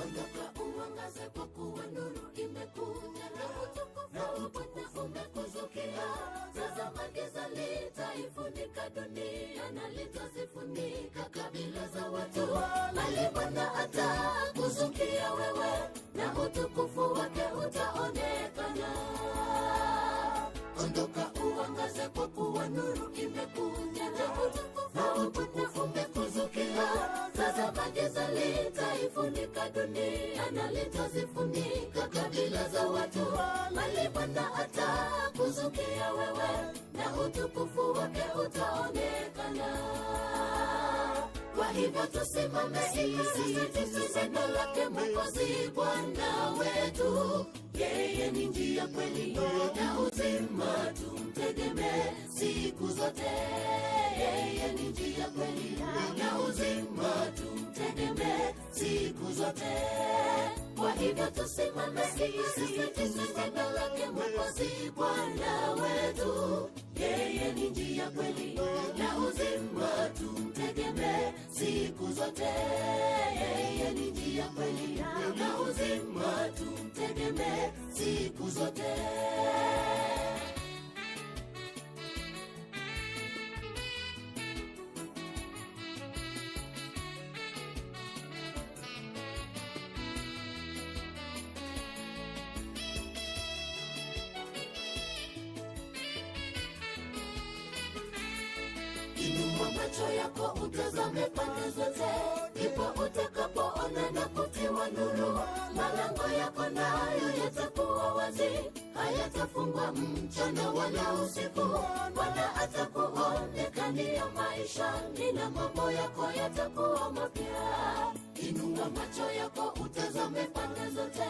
Ondoka uangaze, kwa kuwa nuru imekuja na utukufu wa Bwana umekuzukia. Tazama, giza litaifunika dunia na litazifunika kabila za watu, bali Bwana atakuzukia wewe na utukufu wake utaonekana. nuru imekuja na utukufu umekuzukia. Tazama giza litaifunika dunia na litazifunika kabila za watu, bali Bwana atakuzukia wewe na utukufu wake utaonekana. Kwa hivyo tusimame sisi neno lake Mwokozi Bwana wetu. Yeye ni njia, kweli na uzima, tumtegemee siku zote. Yeye ni njia, kweli na uzima, tumtegemee siku zote. Kwa hivyo tusimame sisi neno lake Mwokozi Bwana wetu. Yeye ni njia, kweli na uzima, tumtegemee siku zote. Yeye ni njia, kweli na uzima, tumtegemee siku zote. Inua macho yako utazame pande zote, ndipo utakapoona na kutiwa nuru. Malango yako nayo yatakuwa wazi, hayatafungwa mchana wala usiku. Bwana atakuonekania maishani na mambo yako yatakuwa mapya. Inua macho yako utazame pande zote,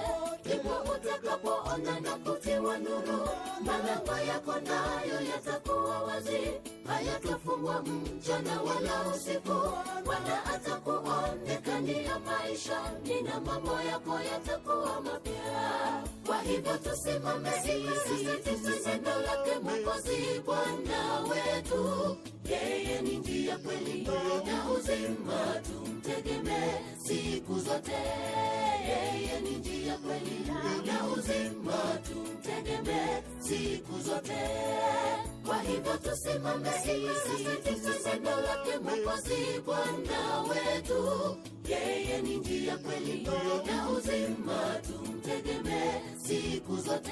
ndipo utakapoona na kutiwa nuru. Malango yako nayo yatakuwa wazi, hayatafungwa mchana wala usiku. Bwana atakuonekania maishani na mambo yako yatakuwa mapya. Kwa hivyo tusimame sisi neno lake Mwokozi Bwana wetu. Yeye ni njia, kweli na uzima, tumtegemee siku zote. Yeye ni njia, kweli na uzima, tumtegemee siku zote. Kwa hivyo tusimame sisi neno lake Mwokozi Bwana wetu. Yeye ni njia, kweli na uzima, tumtegemee siku zote.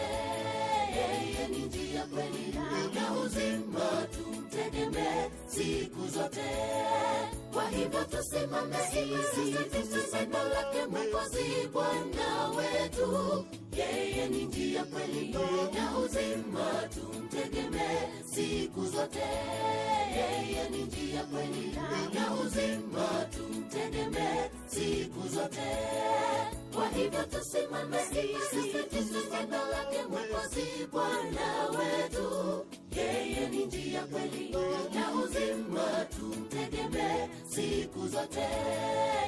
Yeye ni njia, kweli na uzima, tumtegemee siku zote. Kwa hivyo tusimame sisi neno lake Mwokozi Bwana wetu. Yeye ni njia, kweli na uzima, tumtegemee siku zote. Yeye ni njia, kweli na uzima, tumtegemee siku zote. Kwa hivyo tusimame sisi neno lake Mwokozi Bwana wetu. Yeye ni njia, kweli na uzima, tumtegemee siku zote.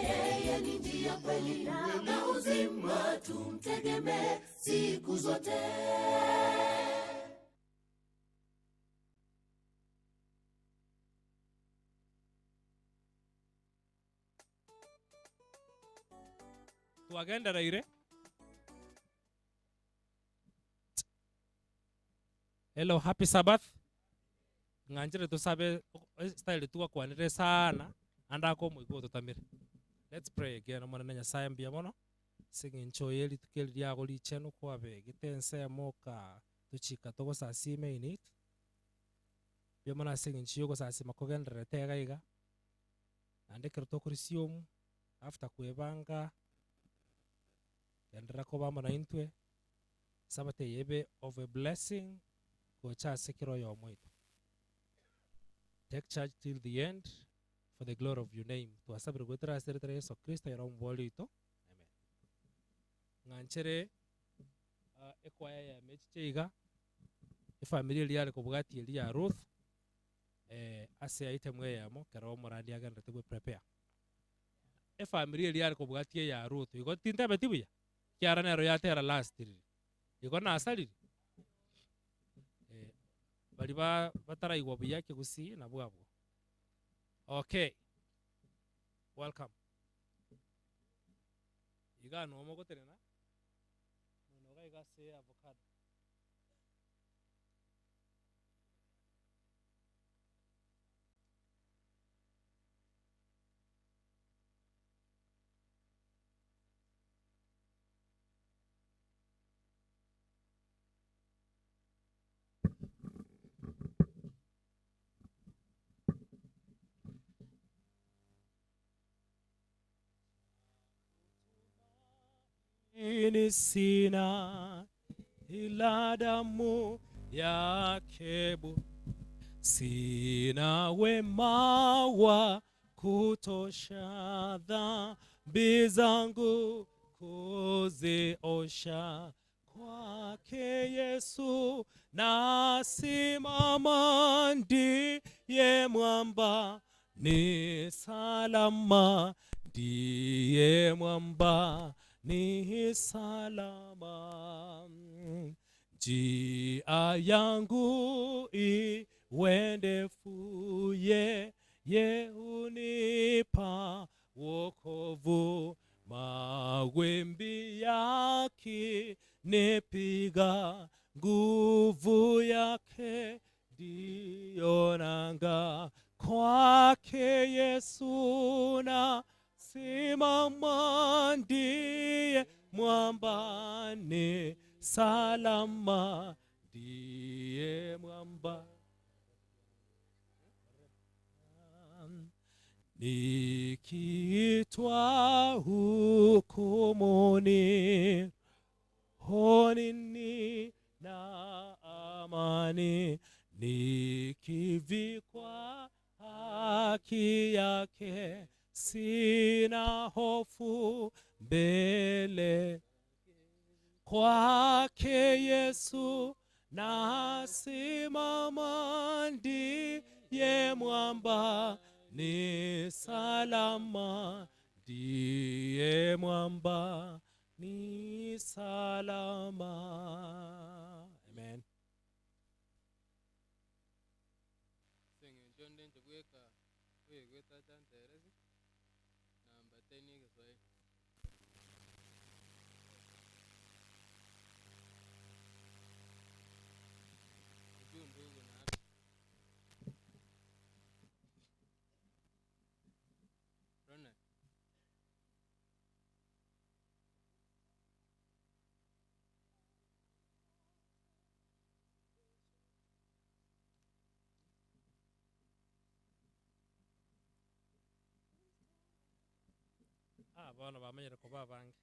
Yeye ni njia, kweli na uzima, tumtegemee siku zote. Twagendereire. Hello, happy Sabbath. Ng'anjire tusabe style twakwanire sana andako mwiko tutamire. Let's pray again. Omwana Nyasaye mbuya mono sing'encho yeri tukeri riago richenu kwabe gitense moka tuchika togosasime in it. Mbuya mono ase eng'encho yogosasima kogendererete iga iga naende ekero tokorisia after kwebanga genderera koba amo na intwe Sabbath eye of a blessing gocha ase kero oyomo oito. Take charge till the end for the glory of your name. Twasabire gwetera ase erieta ria Yesu Kristo era omobori oito. Amen. Ng'anchere ekwaya ya mechiche iga efamily eria yare kobwatia eria ya Ruth ase item eyemo kero omorandi agenderete gwe prepare. Efamily eria yare kobwatia ya Ruth igo tintebeti buya kiara nero yatera last riri igo nasariri bari bataraigwa buya kigusi na bwabwo. Okay, welcome. Iga no mogoterena no ga iga se avocado. Ini sina ila damu yake sina wema wa kutosha dhambi zangu kuziosha. Kwake Yesu nasimama, ndiye mwamba ni salama, ndiye mwamba ni salama. Njia yangu iwe ndefu, yeye hunipa wokovu. Mawimbi yakinipiga, nguvu yake ndiyo nanga. Kwake Yesu nasimama, ndiye mwamba ni salama, ndiye mwamba. Nikiitwa hukumuni, honini na amani, nikivikwa haki yake, sina hofu mbele. Kwake Yesu nasimama, ndiye mwamba ni salama, ndiye mwamba ni salama. Amen. Abana bamenyere kuba bange.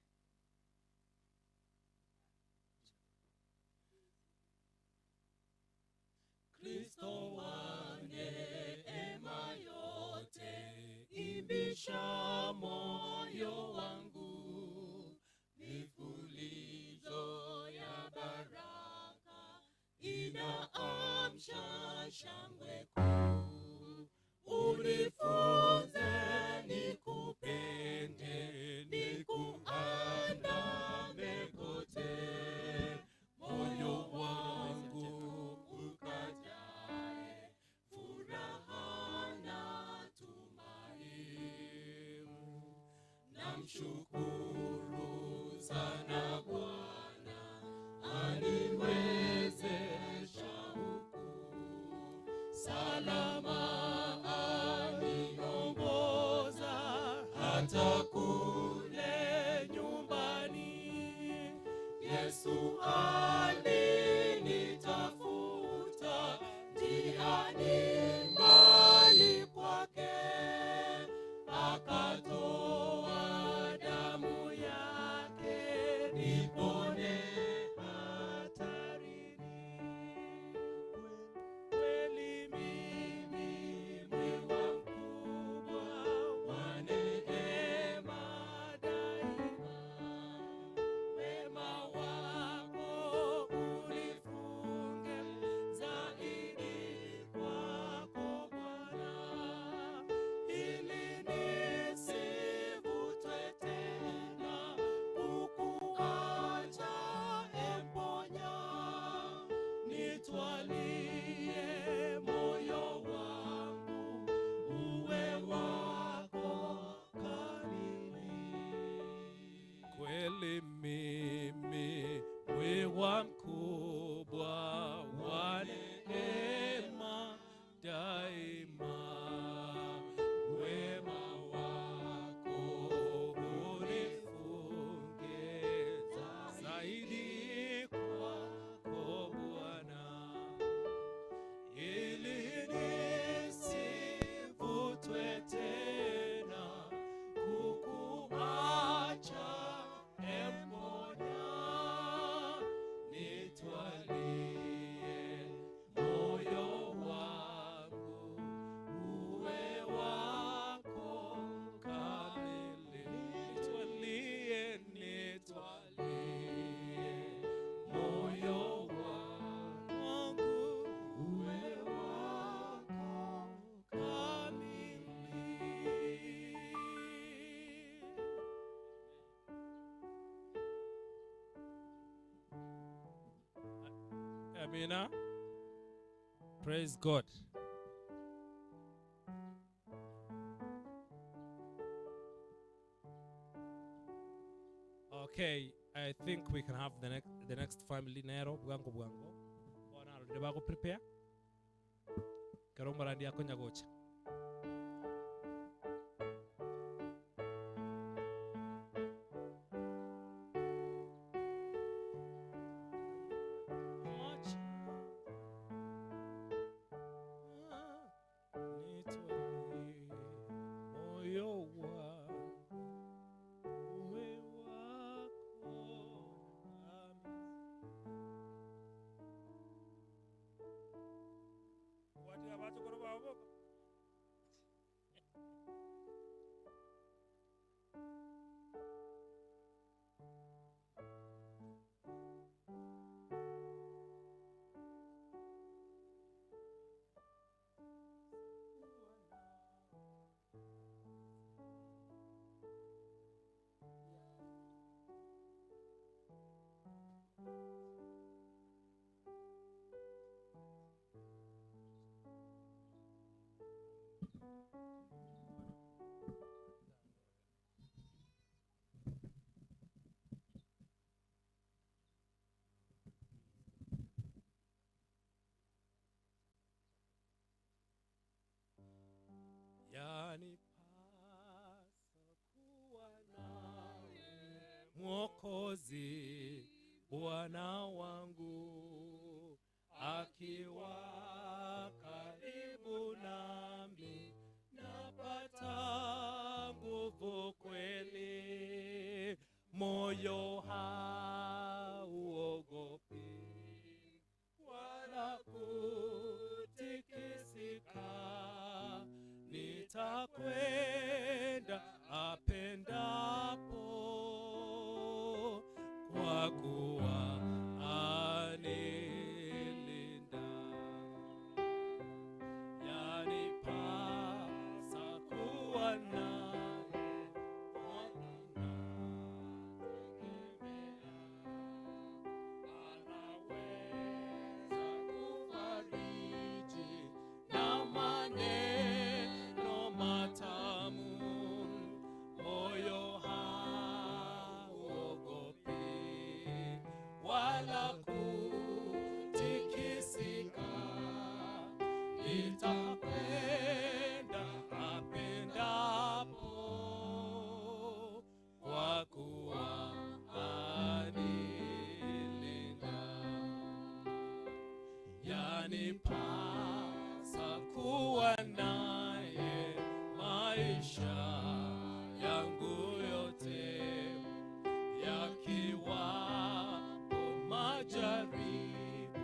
Kristo wa neema yote, imbisha moyo wangu, mifulizo ya baraka inaamsha shangwe kuu. Unifunze nikupende, nikuandame kote, moyo wangu ukajae furaha na tumaini. Namshukuru sana Bwana aniwezesha huku salama, aniongoza hata kule nyumbani. Yesu alinitafuta njiani mbali kwake, akatoa damu yake nipone hatarini. Kweli mimi mwiwa mkubwa wa neema daima, wema wako unifunge zaidi kwako Bwana, ili nisivutwe tena kukuacha emponya. Nitwalie moyo wangu uwe wako kamili. Kweli mimi mwiwa mkubwa wa neema daima, wema wako unifunge zaidi kwako Bwana, ili nisivutwe tena kukuacha emponya. Amina. Praise God. Okay, I think we can have the next family nero bwango bwango. Bona already bago prepare. Karomba randi akonya gocha. Yanipasa kuwa nawe Mwokozi Bwana wangu, akiwa karibu nami napata nguvu kweli, moyo hauogopi wala kutikisika, nitakwenda apendapo, kwa kuwa anilinda. Yanipasa kuwa naye, nategemea, anaweza kufariji na maneno matamu, moyo hauogopi wala kutikisika, nitakwenda apendapo, kwa kuwa anilinda. Yanipasa kuwa naye maisha yangu yote, yakiwapo majaribu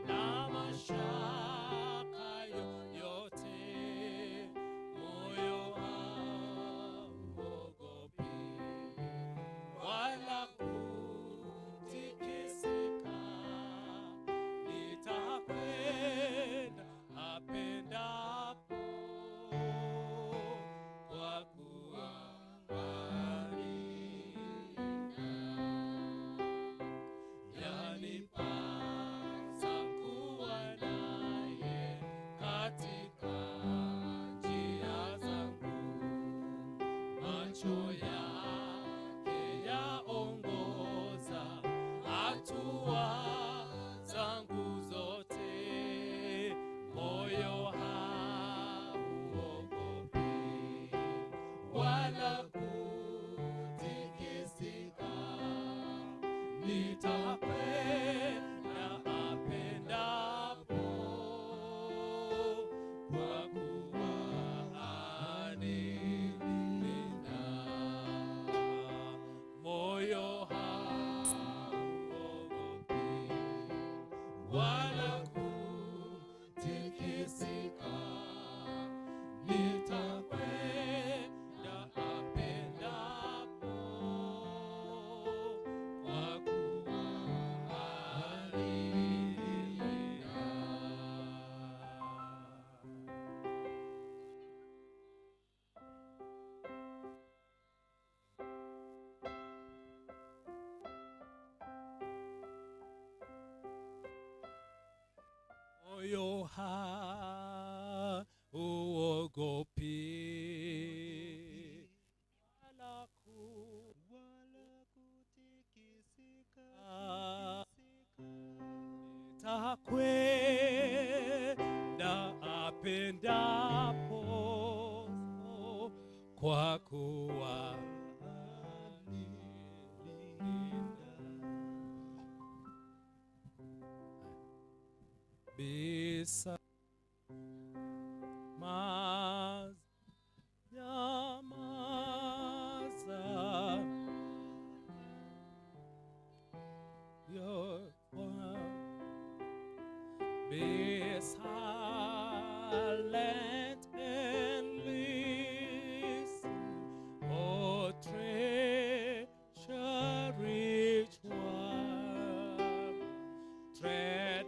na mashaka yoyote, moyo hauogopi wala kutikisika, nitakwenda apendapo, kwa kuwa anilinda. Yanipasa kuwa naye katika njia zangu, macho yake yaongoza hatua zangu zote, moyo hauogopi wala kutikisika, nitakwenda apendapo, kwa kuwa anilinda. Moyo hauogopi wala kutikisika, nitakwenda apendapo, kwa kuwa anilinda. hauogopi wala kutikisika, nitakwenda apendapo, kwa kuwa anilinda. Bisa maz nyamaza your be silent and listen, O treasure rich one. Tread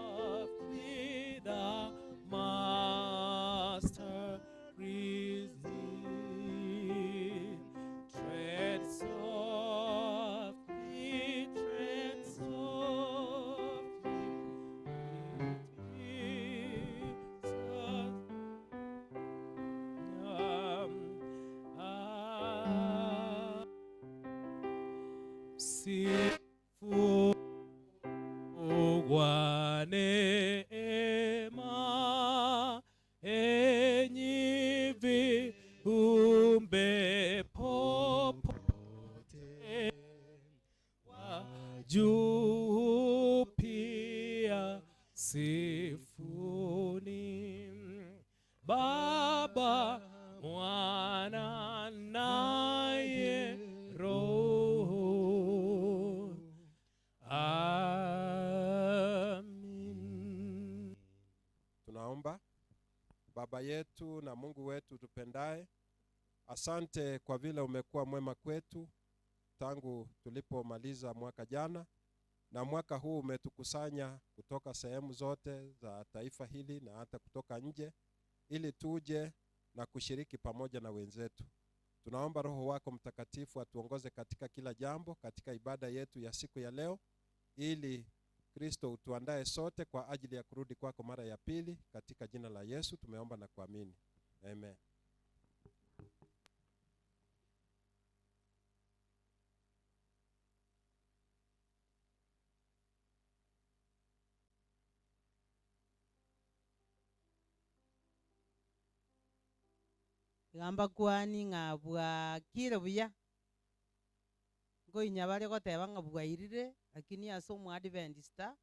softly, the Master is near. Tread softly, it is Sifu kwa neema, enyi viumbe popote, wa juu pia sifuni. Baba, Mwana naye Roho. Amin. Tunaomba. Baba yetu na Mungu wetu tupendaye, asante kwa vile umekuwa mwema kwetu tangu tulipomaliza mwaka jana, na mwaka huu umetukusanya kutoka sehemu zote za taifa hili na hata kutoka nje, ili tuje na kushiriki pamoja na wenzetu. Tunaomba Roho wako Mtakatifu atuongoze katika kila jambo, katika ibada yetu ya siku ya leo, ili Kristo utuandae sote kwa ajili ya kurudi kwako mara ya pili. Katika jina la Yesu tumeomba na kuamini. Amen. Gamba kwani ng'a bwakire buya ngoinya bare goteba ng'a bwairire, lakini ase omoadventista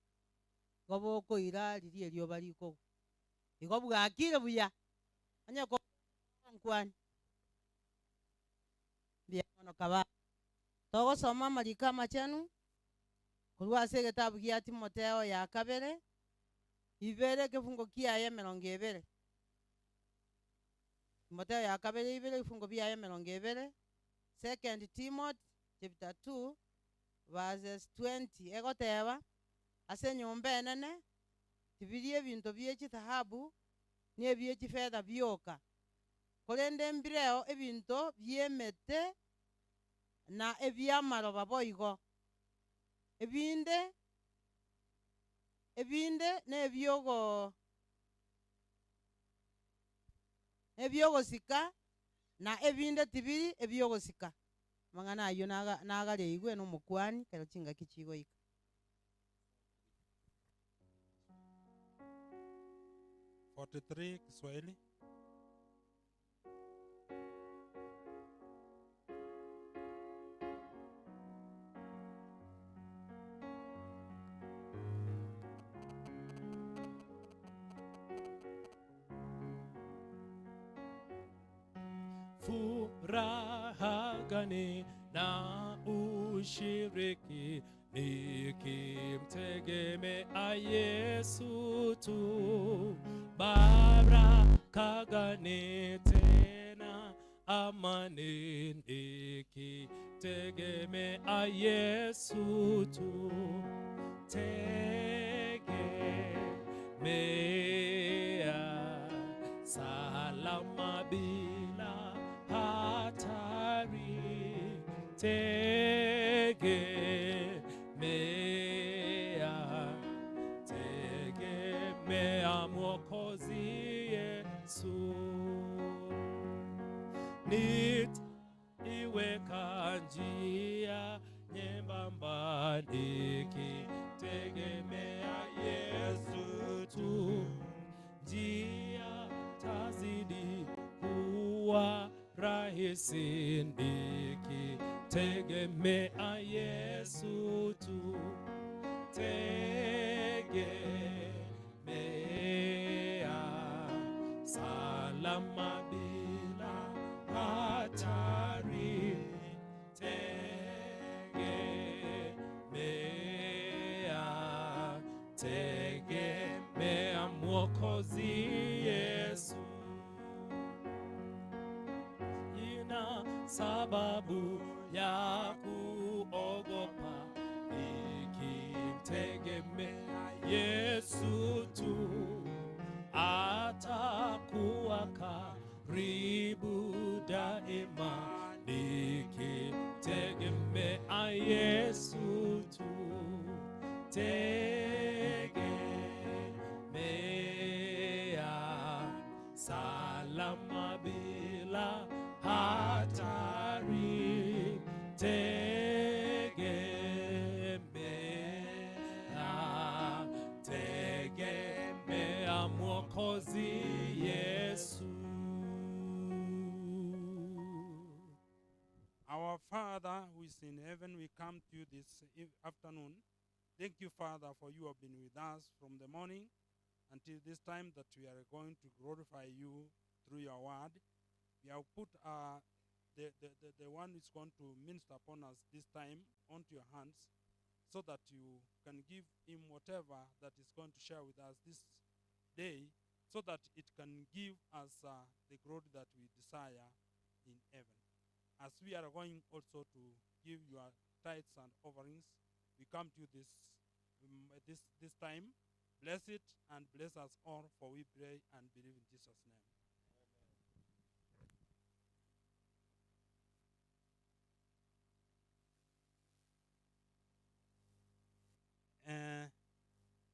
igo bokoira riria erioba rikogwa igo bwakire buya onye nkwani mbuya mono kaba togosoma amariko amachenu korwa ase egetabu gia Timotheo ya kabere ibere ekefungo kiaye 20. Timotheo ya kabere ibere ebifungo biaye 20. 2 Timothy chapter 2 verses 20 egoteba ase enyomba enene tibirie ebinto bie chithahabu ni ebie chifedha bioka, korende mbireo ebinto biemete na ebiamaroba boigo, ebinde na ebiogosika na ebinde tibiri ebiogosika. Mang'ana ayio nagareigwe nomokwani kero chingaki chigoika. 43 Kiswahili. Furaha gani na ushiriki nikimtegemea Yesu tu, baraka gani tena amani nikitegemea Yesu tu, tegemea salama bila hatari, tegemea Nitaiweka njia nyembamba nikitegemea Yesu tu. Njia tazidi kuwa rahisi nikitegemea Yesu tu. Tegemea salama bila hatari. Tegemea, tegemea Mwokozi Yesu. Ina sababu ya kuogopa nikimtegemea Yesu tu. Atakuwa karibu daima nikimtegemea Yesu tu. Tegemea salama bila hatari. Tegemea, tegemea Mwokozi Yesu. Our Father who is in heaven, we come to you this afternoon. Thank you, Father, for you have been with us from the morning until this time that we are going to glorify you through your word. We have put the one who is going to minister upon us this time onto your hands, so that you can give him whatever that is going to share with us this day, so that it can give us the glory that we desire in heaven. As we are going also to give your tithes and offerings, we come to you this time. Bless it and bless us all, for we pray and believe in Jesus' name.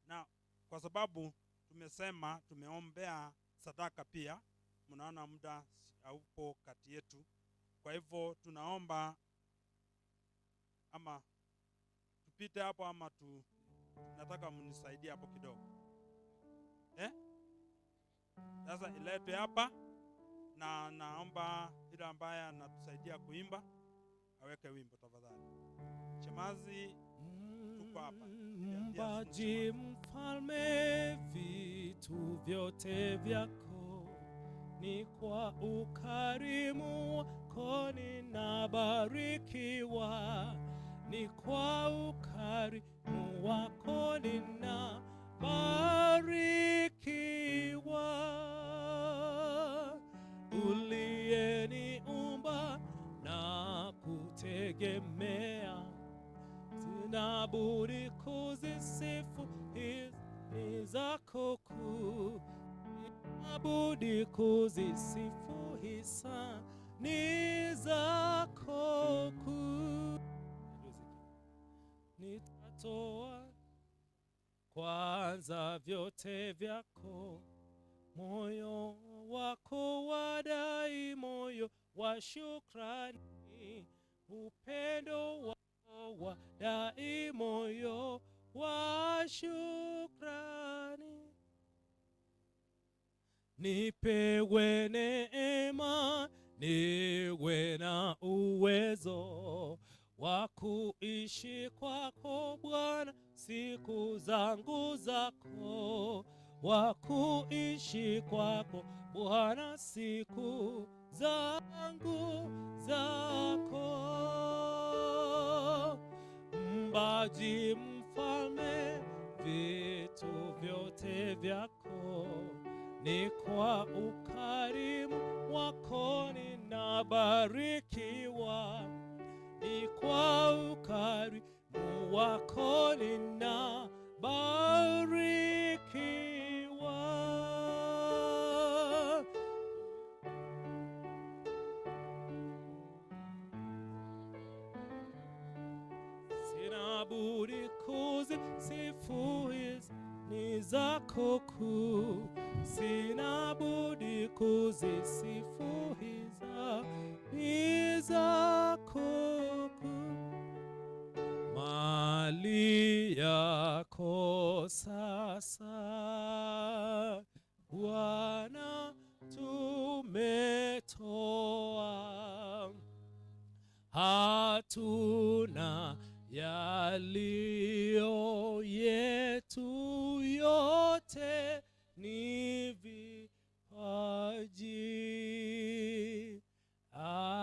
Na kwa sababu tumesema tumeombea sadaka pia, mnaona muda haupo kati yetu. Kwa hivyo tunaomba ama tupite hapo ama nataka mnisaidie hapo kidogo. Sasa iletwe hapa na naomba yule ambaye anatusaidia kuimba aweke wimbo tafadhali. Shemazi tuko hapa. Mbaji mfalme, vitu vyote vyako ni kwa ukarimu wako ninabarikiwa, ni kwa ukarimu wako ninabarikiwa. Uliyeniumba na kutegemea, sina budi kuzisifu hisani zako kuu, sina budi kuzisifu hisani zako kuu. Nitatoa kwanza vyote vyako, moyo wako wadai, moyo wa shukrani, upendo wako wadai, moyo wa shukrani. Nipewe neema, niwe na uwezo wa kuishi kwako Bwana siku zangu zako, wa kuishi kwako Bwana siku zangu zako. Mbaji mfalme, vitu vyote vyako ni kwa ukarimu wako ninabarikiwa, ni kwa ukarimu wako ninabarikiwa. Sina budi kuzisifu hisani zako kuu, sina budi kuzisifu hisani Masalio yetu yote ni vipaji. Amen.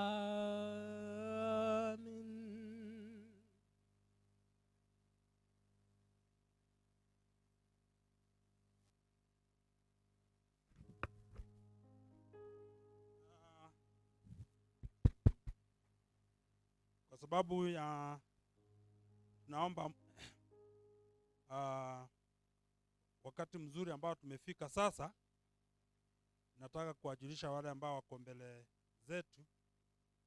Kwa sababu ya naomba wakati mzuri ambao tumefika sasa, nataka kuwajulisha wale ambao wako mbele zetu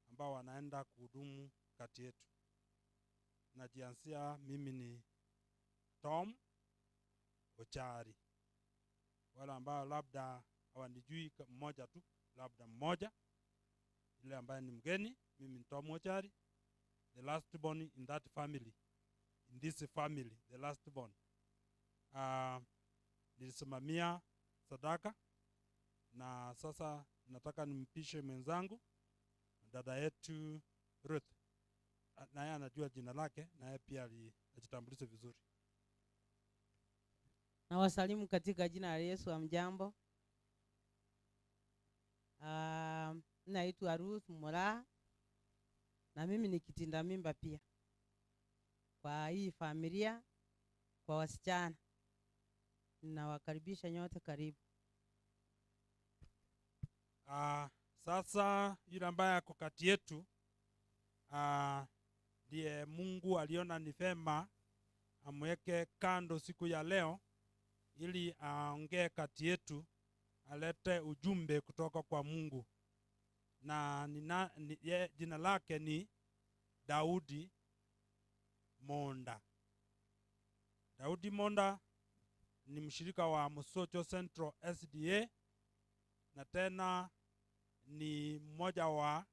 ambao wanaenda kuhudumu kati yetu. Najianzia, mimi ni Tom Ochari. Wale ambao labda hawanijui, mmoja tu, labda mmoja yule ambaye ni mgeni, mimi ni Tom Ochari, the last born in that family, in this family, the last born. Nilisimamia sadaka, na sasa nataka nimpishe mwenzangu, dada yetu Ruth. Naye anajua jina lake, naye pia ajitambulishe vizuri. Na wasalimu katika jina la Yesu. Hamjambo. Naitwa Ruth Mora, na mimi ni kitinda mimba pia kwa hii familia, kwa wasichana. Ninawakaribisha nyote, karibu. Sasa yule ambaye ako kati yetu ndiye Mungu aliona ni vema amweke kando siku ya leo ili aongee kati yetu, alete ujumbe kutoka kwa Mungu. Na jina lake ni Daudi Monda. Daudi Monda ni mshirika wa Mosocho Central SDA, na tena ni mmoja wa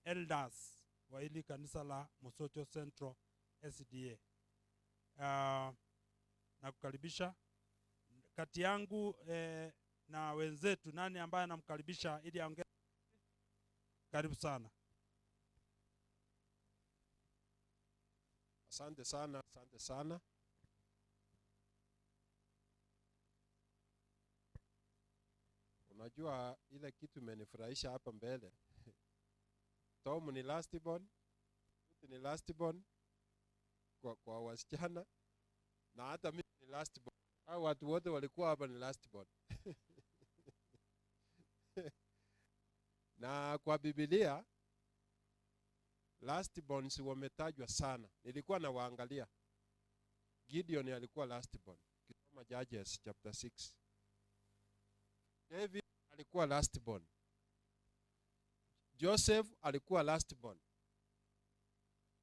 elders wa hili kanisa la Mosocho Central SDA. Na kukaribisha kati yangu na wenzetu, nani ambaye anamkaribisha ili aongee? Karibu sana. Asante sana, asante sana. Unajua ile kitu imenifurahisha hapa mbele. Tom ni last born, Ruth ni last born kwa wasichana, na hata mimi ni last born. Hao watu wote walikuwa hapa ni last born. Na kwa Biblia last borns wametajwa sana. Nilikuwa nawaangalia. Gideon alikuwa last born. Ukisoma Judges chapter 6. David alikuwa last born. Joseph alikuwa last born.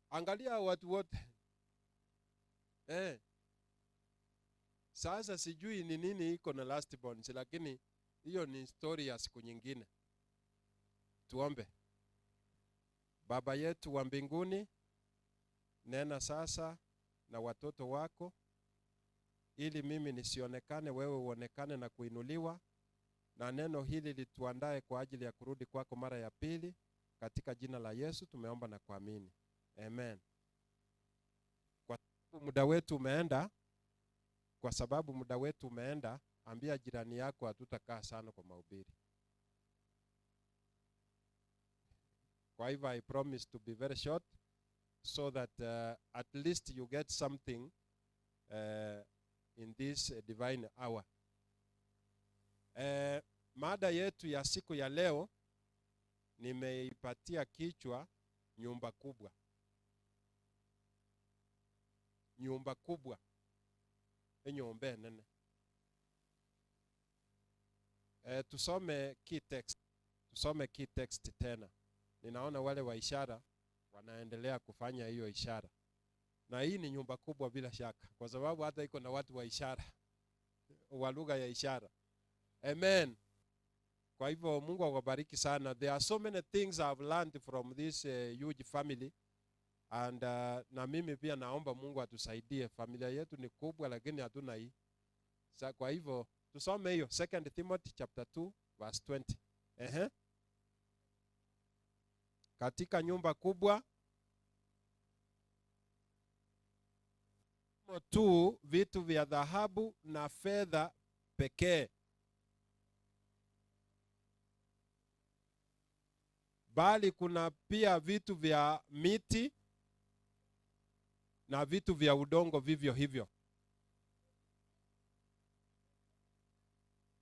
Angalia watu wote. Sasa sijui ni nini iko na last borns, lakini hiyo ni story ya siku nyingine. Tuombe. Baba yetu wa mbinguni, nena sasa na watoto wako, ili mimi nisionekane, wewe uonekane na kuinuliwa, na neno hili lituandae kwa ajili ya kurudi kwako mara ya pili. Katika jina la Yesu tumeomba na kuamini. Amen. Kwa sababu muda wetu umeenda, kwa sababu muda wetu umeenda, ambia jirani yako hatutakaa sana kwa mahubiri. Kwa hivyo I promise to be very short so that at least you get something in this divine hour. Mada yetu ya siku ya leo nimeipatia kichwa nyumba kubwa. Nyumba kubwa. Enyombe nene. Tusome key text. Tusome key text tena. Ninaona wale wa ishara wanaendelea kufanya hiyo ishara. Na hii ni nyumba kubwa bila shaka, kwa sababu hata iko na watu wa ishara, wa lugha ya ishara. Amen. Kwa hivyo Mungu awabariki sana. There are so many things I've learned from this huge family. And na mimi pia naomba Mungu atusaidie. Familia yetu ni kubwa lakini hatuna hii. Kwa hivyo tusome hiyo 2 Timothy chapter 2 verse 20. Katika nyumba kubwa Tu vitu vya dhahabu na fedha pekee, bali kuna pia vitu vya miti na vitu vya udongo vivyo hivyo.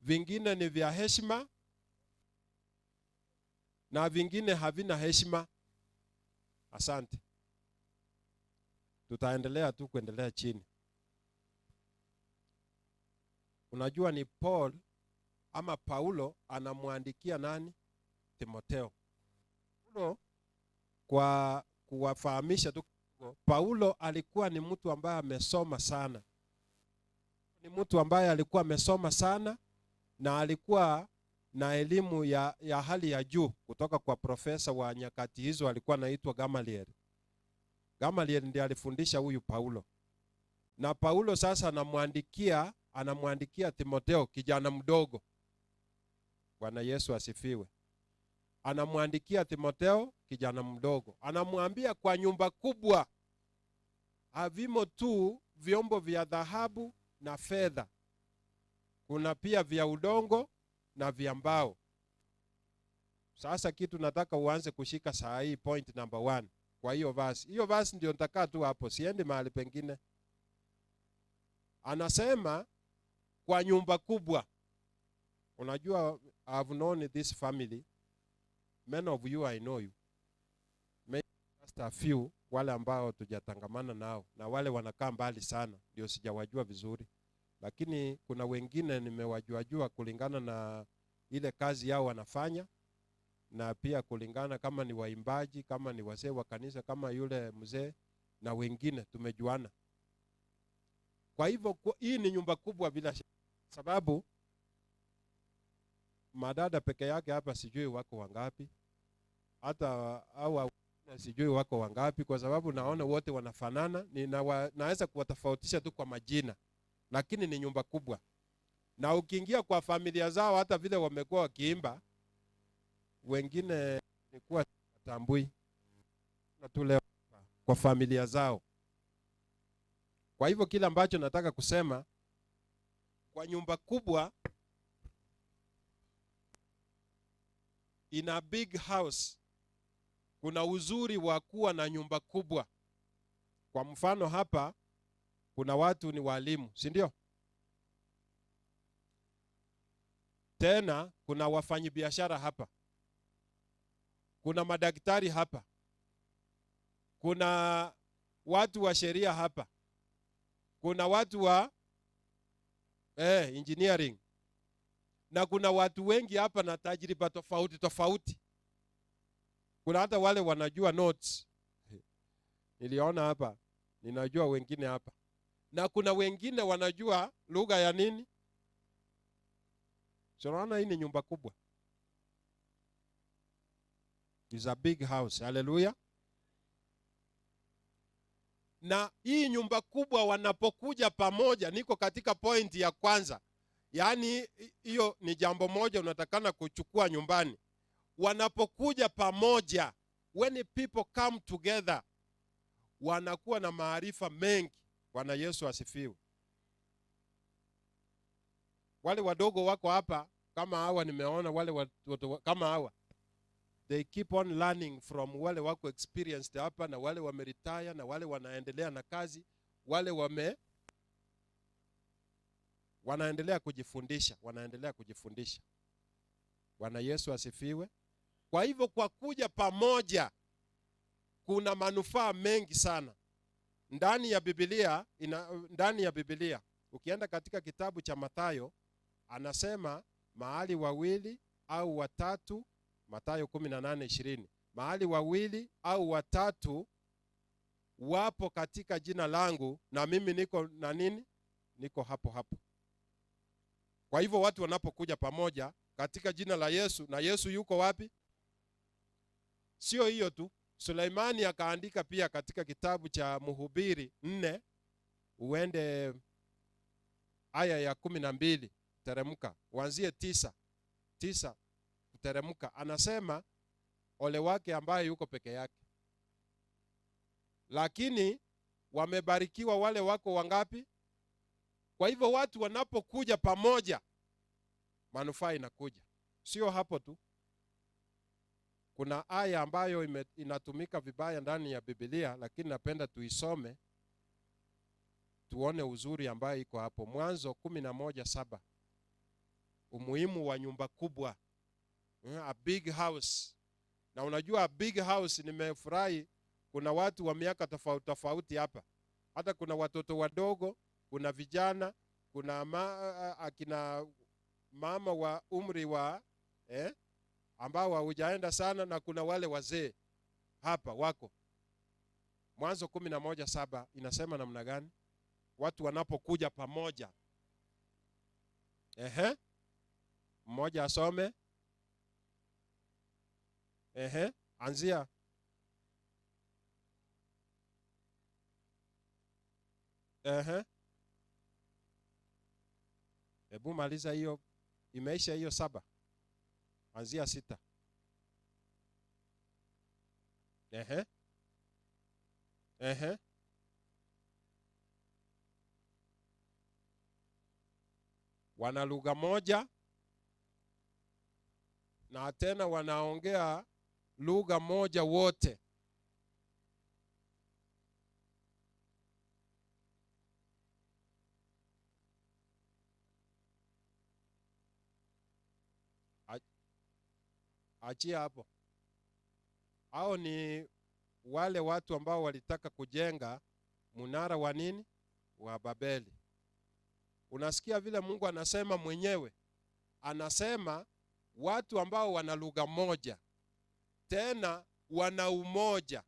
Vingine ni vya heshima na vingine havina heshima. Asante. Tutaendelea tu kuendelea chini. Unajua ni Paul ama Paulo anamwandikia nani? Timotheo. Paulo, kwa kuwafahamisha tu, Paulo alikuwa ni mtu ambaye amesoma sana. Ni mtu ambaye alikuwa amesoma sana na alikuwa na elimu ya hali ya juu kutoka kwa profesa wa nyakati hizo, alikuwa anaitwa Gamaliel. Gamaliel ndiye alifundisha huyu Paulo. Na Paulo sasa anamwandikia Timotheo, kijana mdogo. Bwana Yesu asifiwe. Anamwandikia Timotheo, kijana mdogo. Anamwambia kwa nyumba kubwa havimo tu vyombo vya dhahabu na fedha, kuna pia vya udongo na vya mbao. Sasa kitu nataka uanze kushika saa hii, point number 1. Kwa hiyo verse. Hiyo verse ndio nitakaa tu hapo, siendi mahali pengine. Anasema kwa nyumba kubwa. Unajua, I've known this family. Many of you, I know you. Maybe just a few, wale ambao tujatangamana nao na wale wanakaa mbali sana ndio sijawajua vizuri. Lakini kuna wengine nimewajuajua kulingana na ile kazi yao wanafanya, na pia kulingana kama ni waimbaji, kama ni wazee wa kanisa, kama yule mzee na wengine tumejuana. Kwa hivyo hii ni nyumba kubwa bila sababu madada peke yake hapa sijui wako wangapi, hata au sijui wako wangapi, kwa sababu naona wote wanafanana. Naweza kuwatofautisha tu kwa majina, lakini ni nyumba kubwa. Na ukiingia kwa familia zao, hata vile wamekuwa wakiimba, wengine nilikuwa tambui na tu leo kwa familia zao. Kwa hivyo kile ambacho nataka kusema, kwa nyumba kubwa, in a big house, kuna uzuri wa kuwa na nyumba kubwa. Kwa mfano hapa kuna watu ni walimu, si ndio? Tena kuna wafanyibiashara hapa. Kuna madaktari hapa. Kuna watu wa sheria hapa. Kuna watu wa engineering. Na kuna watu wengi hapa na tajriba tofauti tofauti. Kuna hata wale wanajua notes. Niliona hapa, ninajua wengine hapa. Na kuna wengine wanajua lugha ya nini? So naona hii ni nyumba kubwa. It's a big house. Hallelujah. Na hii nyumba kubwa wanapokuja pamoja, niko katika point ya kwanza. Yaani hiyo ni jambo moja unatakana kuchukua nyumbani. Wanapokuja pamoja, when people come together, wanakuwa na maarifa mengi. Bwana Yesu asifiwe. Wale wadogo wako hapa, kama hawa nimeona wale watoto kama hawa, they keep on learning from wale wako experienced hapa, na wale wameretire, na wale wanaendelea na kazi, wale wanaendelea kujifundisha, wanaendelea kujifundisha. Bwana Yesu asifiwe. Kwa hivyo kwa kuja pamoja kuna manufaa mengi sana. Ndani ya Biblia, ndani ya Biblia, ukienda katika kitabu cha Mathayo, anasema mahali wawili au watatu, Mathayo 18:20, mahali wawili au watatu wapo katika jina langu, na mimi niko na nini? Niko hapo hapo. Kwa hivyo watu wanapokuja pamoja katika jina la Yesu, na Yesu yuko wapi? Sio hiyo tu. Suleimani akaandika pia katika kitabu cha Mhubiri 4, uende aya ya 12 teremka, uanzie 9 teremka. Anasema ole wake ambaye yuko peke yake, lakini Wamebarikiwa wale wako wangapi? Kwa hivyo watu wanapokuja pamoja, manufaa inakuja. Sio hapo tu. Kuna aya ambayo inatumika vibaya ndani ya Biblia, lakini napenda tuisome tuone uzuri ambayo iko hapo. Mwanzo 11:7. Umuhimu wa nyumba kubwa. A big house. Na unajua a big house, nimefurahi kuna watu wa miaka tofauti tofauti hapa. Hata kuna watoto wadogo, kuna vijana, kuna akina mama wa umri wa ambao haujaenda sana, na kuna wale wazee hapa wako. Mwanzo 11:7 inasema namna gani? Watu wanapokuja pamoja. Mmoja asome. Anzia. Hebu maliza hiyo, imeisha hiyo 7. Anzia 6. Wana lugha moja na tena wanaongea lugha moja wote. Achia hapo. Hao ni wale watu ambao walitaka kujenga munara wa nini? Wa Babeli. Unasikia vile Mungu anasema mwenyewe. Anasema watu ambao wana lugha moja, tena wana umoja,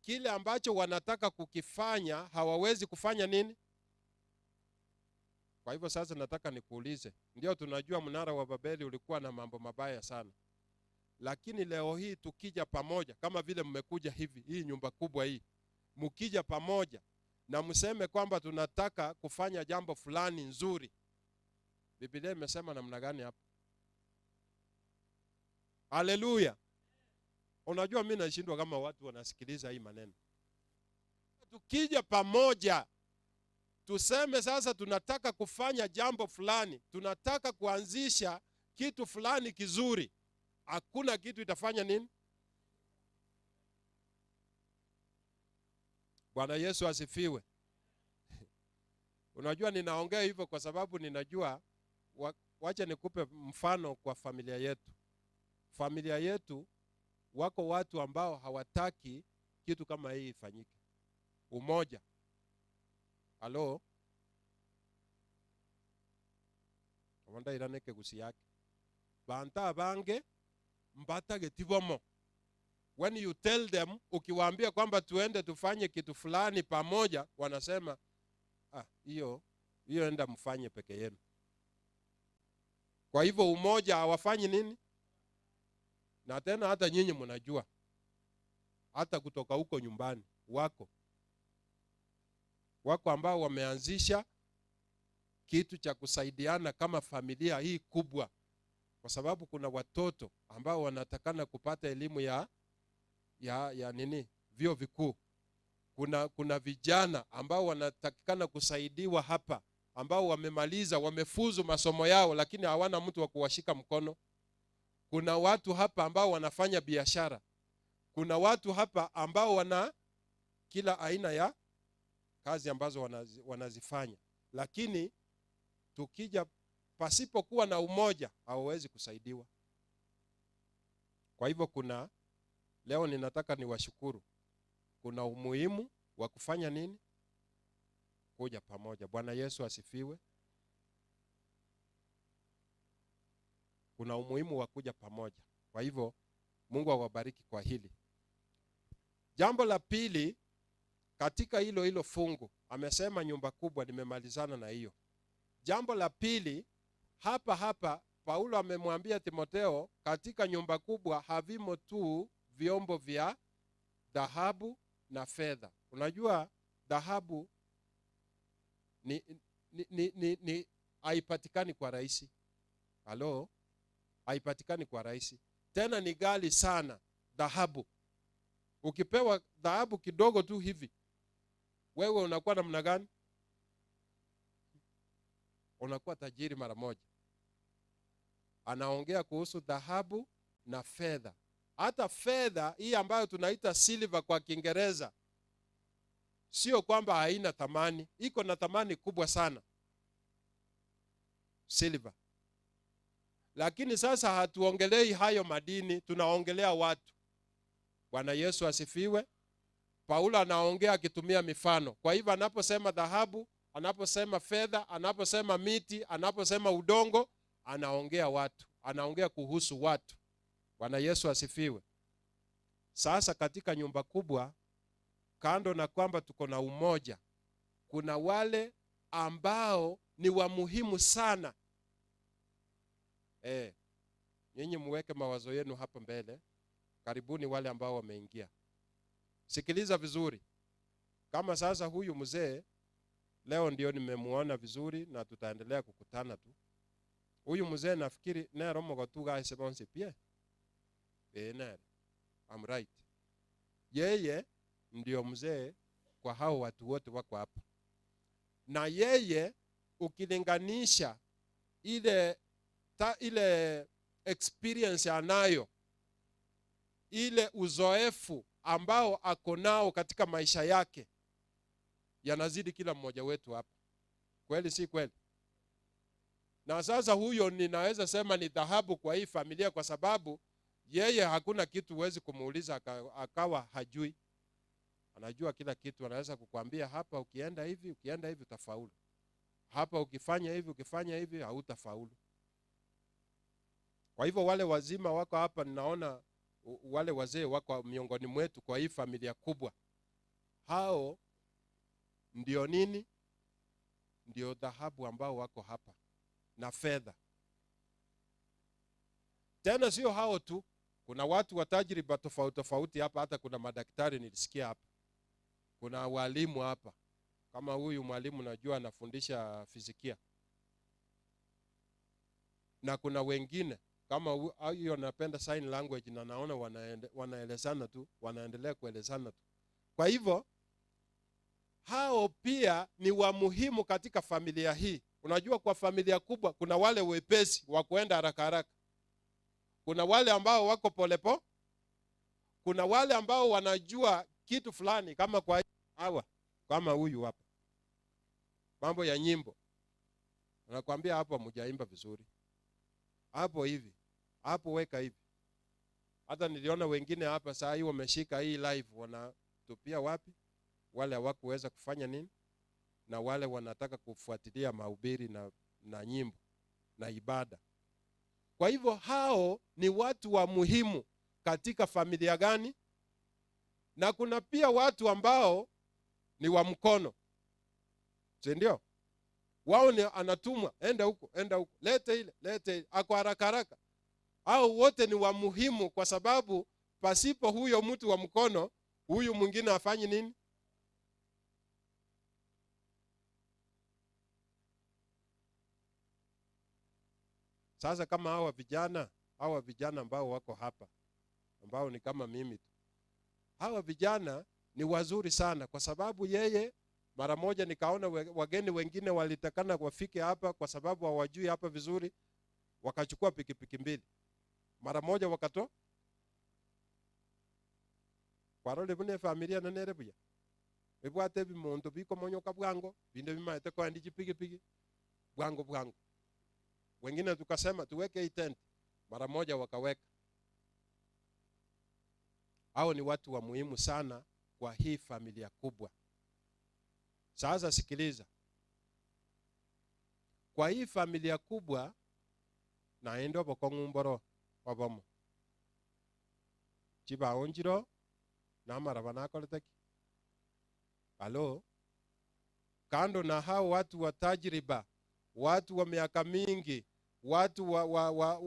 kile ambacho wanataka kukifanya hawawezi kufanya nini? Kwa hivyo sasa nataka nikuulize. Ndio tunajua mnara wa Babeli ulikuwa na mambo mabaya sana. Lakini leo hii tukija pamoja, kama vile mmekuja hivi, hii nyumba kubwa hii, mkija pamoja na mseme kwamba tunataka kufanya jambo fulani nzuri, Biblia imesema namna gani hapa? Haleluya. Unajua mimi nashindwa kama watu wanasikiliza hii maneno. Tukija pamoja tuseme sasa tunataka kufanya jambo fulani, tunataka kuanzisha kitu fulani kizuri, hakuna kitu itafanya nini? Bwana Yesu asifiwe. Unajua ninaongea hivyo kwa sababu ninajua, wacha nikupe mfano kwa familia yetu. Familia yetu wako watu ambao hawataki kitu kama hii ifanyike. Umoja. Halo? Wanda iraneke gusi yake. Banta bange mbatage tivomo. When you tell them, ukiwaambia kwamba tuende tufanye kitu fulani pamoja, wanasema hiyo enda mfanye peke yenu. Kwa hivyo umoja hawafanyi nini? Na tena hata nyinyi mnajua, hata kutoka huko nyumbani wako ambao wameanzisha kitu cha kusaidiana kama familia hii kubwa, kwa sababu kuna watoto ambao wanatakana kupata elimu ya nini, vyuo vikuu. Kuna vijana ambao wanatakikana kusaidiwa hapa, ambao wamemaliza, wamefuzu masomo yao, lakini hawana mtu wa kuwashika mkono. Kuna watu hapa ambao wanafanya biashara. Kuna watu hapa ambao wana kila aina ya kazi ambazo wanazifanya. Lakini tukija pasipokuwa na umoja hawawezi kusaidiwa. Kwa hivyo kuna, leo ninataka niwashukuru. Kuna umuhimu wa kufanya nini? Kuja pamoja. Bwana Yesu asifiwe. Kuna umuhimu wa kuja pamoja. Kwa hivyo Mungu awabariki kwa hili. Jambo la pili katika hilo fungu, amesema nyumba kubwa, nimemalizana na hiyo. Jambo la pili hapa Paulo amemwambia Timotheo, katika nyumba kubwa havimo tu vyombo vya dhahabu na fedha. Unajua dhahabu ni haipatikani kwa rahisi. Halo? Haipatikani kwa rahisi. Tena ni ghali sana dhahabu. Ukipewa dhahabu kidogo tu hivi, Wewe unakuwa namna gani? Unakuwa tajiri mara moja. Anaongea kuhusu dhahabu na fedha. Hata fedha hii ambayo tunaita silver kwa Kiingereza, sio kwamba haina thamani, iko na thamani kubwa sana, silver. Lakini sasa hatuongelei hayo madini, tunaongelea watu. Bwana Yesu asifiwe. Paulo anaongea akitumia mifano. Kwa hivyo anaposema dhahabu, anaposema fedha, anaposema miti, anaposema udongo, anaongea watu, anaongea kuhusu watu. Bwana Yesu asifiwe. Sasa katika nyumba kubwa, kando na kwamba tuko na umoja, kuna wale ambao ni wa muhimu sana. Nyinyi muweke mawazo yenu hapa mbele. Karibuni wale ambao wameingia. Sikiliza vizuri. Kama sasa huyu mzee leo ndio nimemuona vizuri na tutaendelea kukutana tu. Huyu mzee nafikiri nero mogotuga esebonse pia. Nero. I'm right. Yeye ndio mzee kwa hao watu wote wako hapa. Na yeye ukilinganisha ile experience anayo, ile uzoefu ambao ako nao katika maisha yake, yanazidi kila mmoja wetu hapa. Kweli si kweli? Na sasa huyo ninaweza sema ni dhahabu kwa hii familia, kwa sababu yeye hakuna kitu huwezi kumuuliza akawa hajui. Anajua kila kitu, anaweza kukuambia hapa ukienda hivi, ukienda hivi utafaulu. Hapa ukifanya hivi, ukifanya hivi hautafaulu. Kwa hivyo wale wazima wako hapa, ninaona wale wazee wako miongoni mwetu kwa hii familia kubwa. Hao ndio nini? Ndio dhahabu ambao wako hapa na fedha. Tena sio hao tu, kuna watu wa tajriba tofauti tofauti hapa, hata kuna madaktari nilisikia hapa. Kuna walimu hapa. Kama huyu mwalimu najua anafundisha fizikia. Na kuna wengine kama hiyo napenda sign language na naona wanaelezana tu, wanaendelea kuelezana tu. Kwa hivyo hao pia ni wa muhimu katika familia hii. Unajua kwa familia kubwa kuna wale wepesi wa kuenda haraka haraka. Kuna wale ambao wako polepo. Kuna wale ambao wanajua kitu fulani kama kwa hawa, kama huyu hapa. Mambo ya nyimbo. Anakuambia hapo hamjaimba vizuri. Hapo hivi. Hapo weka hivi. Hata niliona wengine hapa saa hii wameshika hii live wanatupia wapi? Wale hawakuweza kufanya nini? Na wale wanataka kufuatilia mahubiri na nyimbo na ibada. Kwa hivyo hao ni watu wa muhimu katika familia gani? Na kuna pia watu ambao ni wa mkono. Si ndio? Wao ni anatumwa, enda huko, enda huko, lete ile, lete ile, ako haraka haraka. Hao wote ni wa muhimu kwa sababu pasipo huyo mtu wa mkono, huyu mwingine afanye nini? Sasa kama hawa vijana ambao wako hapa, ambao ni kama mimi tu. Hawa vijana ni wazuri sana kwa sababu yeye mara moja nikaona wageni wengine walitakana wafike hapa kwa sababu hawajui hapa vizuri, wakachukua pikipiki mbili. Mara moja wakatoa. Kwarole bune familia na nerebuya. Ebwate bimonto biko monyoka bwango, binde bimaete kwa ndi pikipiki. Bwango bwango. Wengine tukasema tuweke hii tent. Mara moja wakaweka. Hao ni watu wa muhimu sana kwa hii familia kubwa. Sasa sikiliza. Kwa hii familia kubwa naendo bokongumboro wabamo. Chiba onjiro na marabana koleteki. Halo. Kando na hao watu wa tajriba, watu wa miaka mingi, watu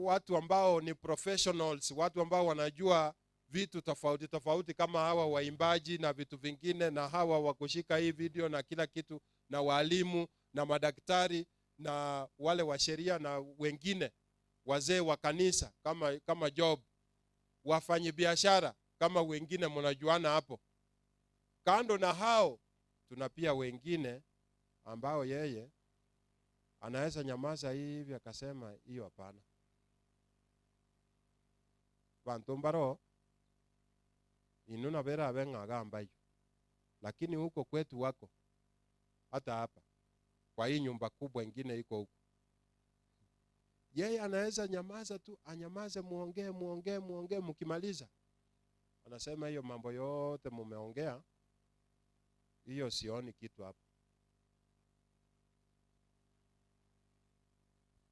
watu ambao ni professionals, watu ambao wanajua vitu tofauti tofauti kama hawa waimbaji na vitu vingine, na hawa wa kushika hii video na kila kitu, na walimu na madaktari na wale wa sheria na wengine, wazee wa kanisa kama Job, wafanyi biashara kama wengine mnajuana hapo. Kando na hao Tuna pia wengine ambao yeye anaweza nyamaza hivi akasema hiyo hapana. Bantu mbaro inuna bera abenga gambayo. Lakini huko kwetu wako hata hapa kwa hii nyumba kubwa ingine iko huko. Yeye anaweza nyamaza tu, anyamaze, muongee muongee muongee, mkimaliza anasema hiyo mambo yote mumeongea hiyo sioni kitu hapo.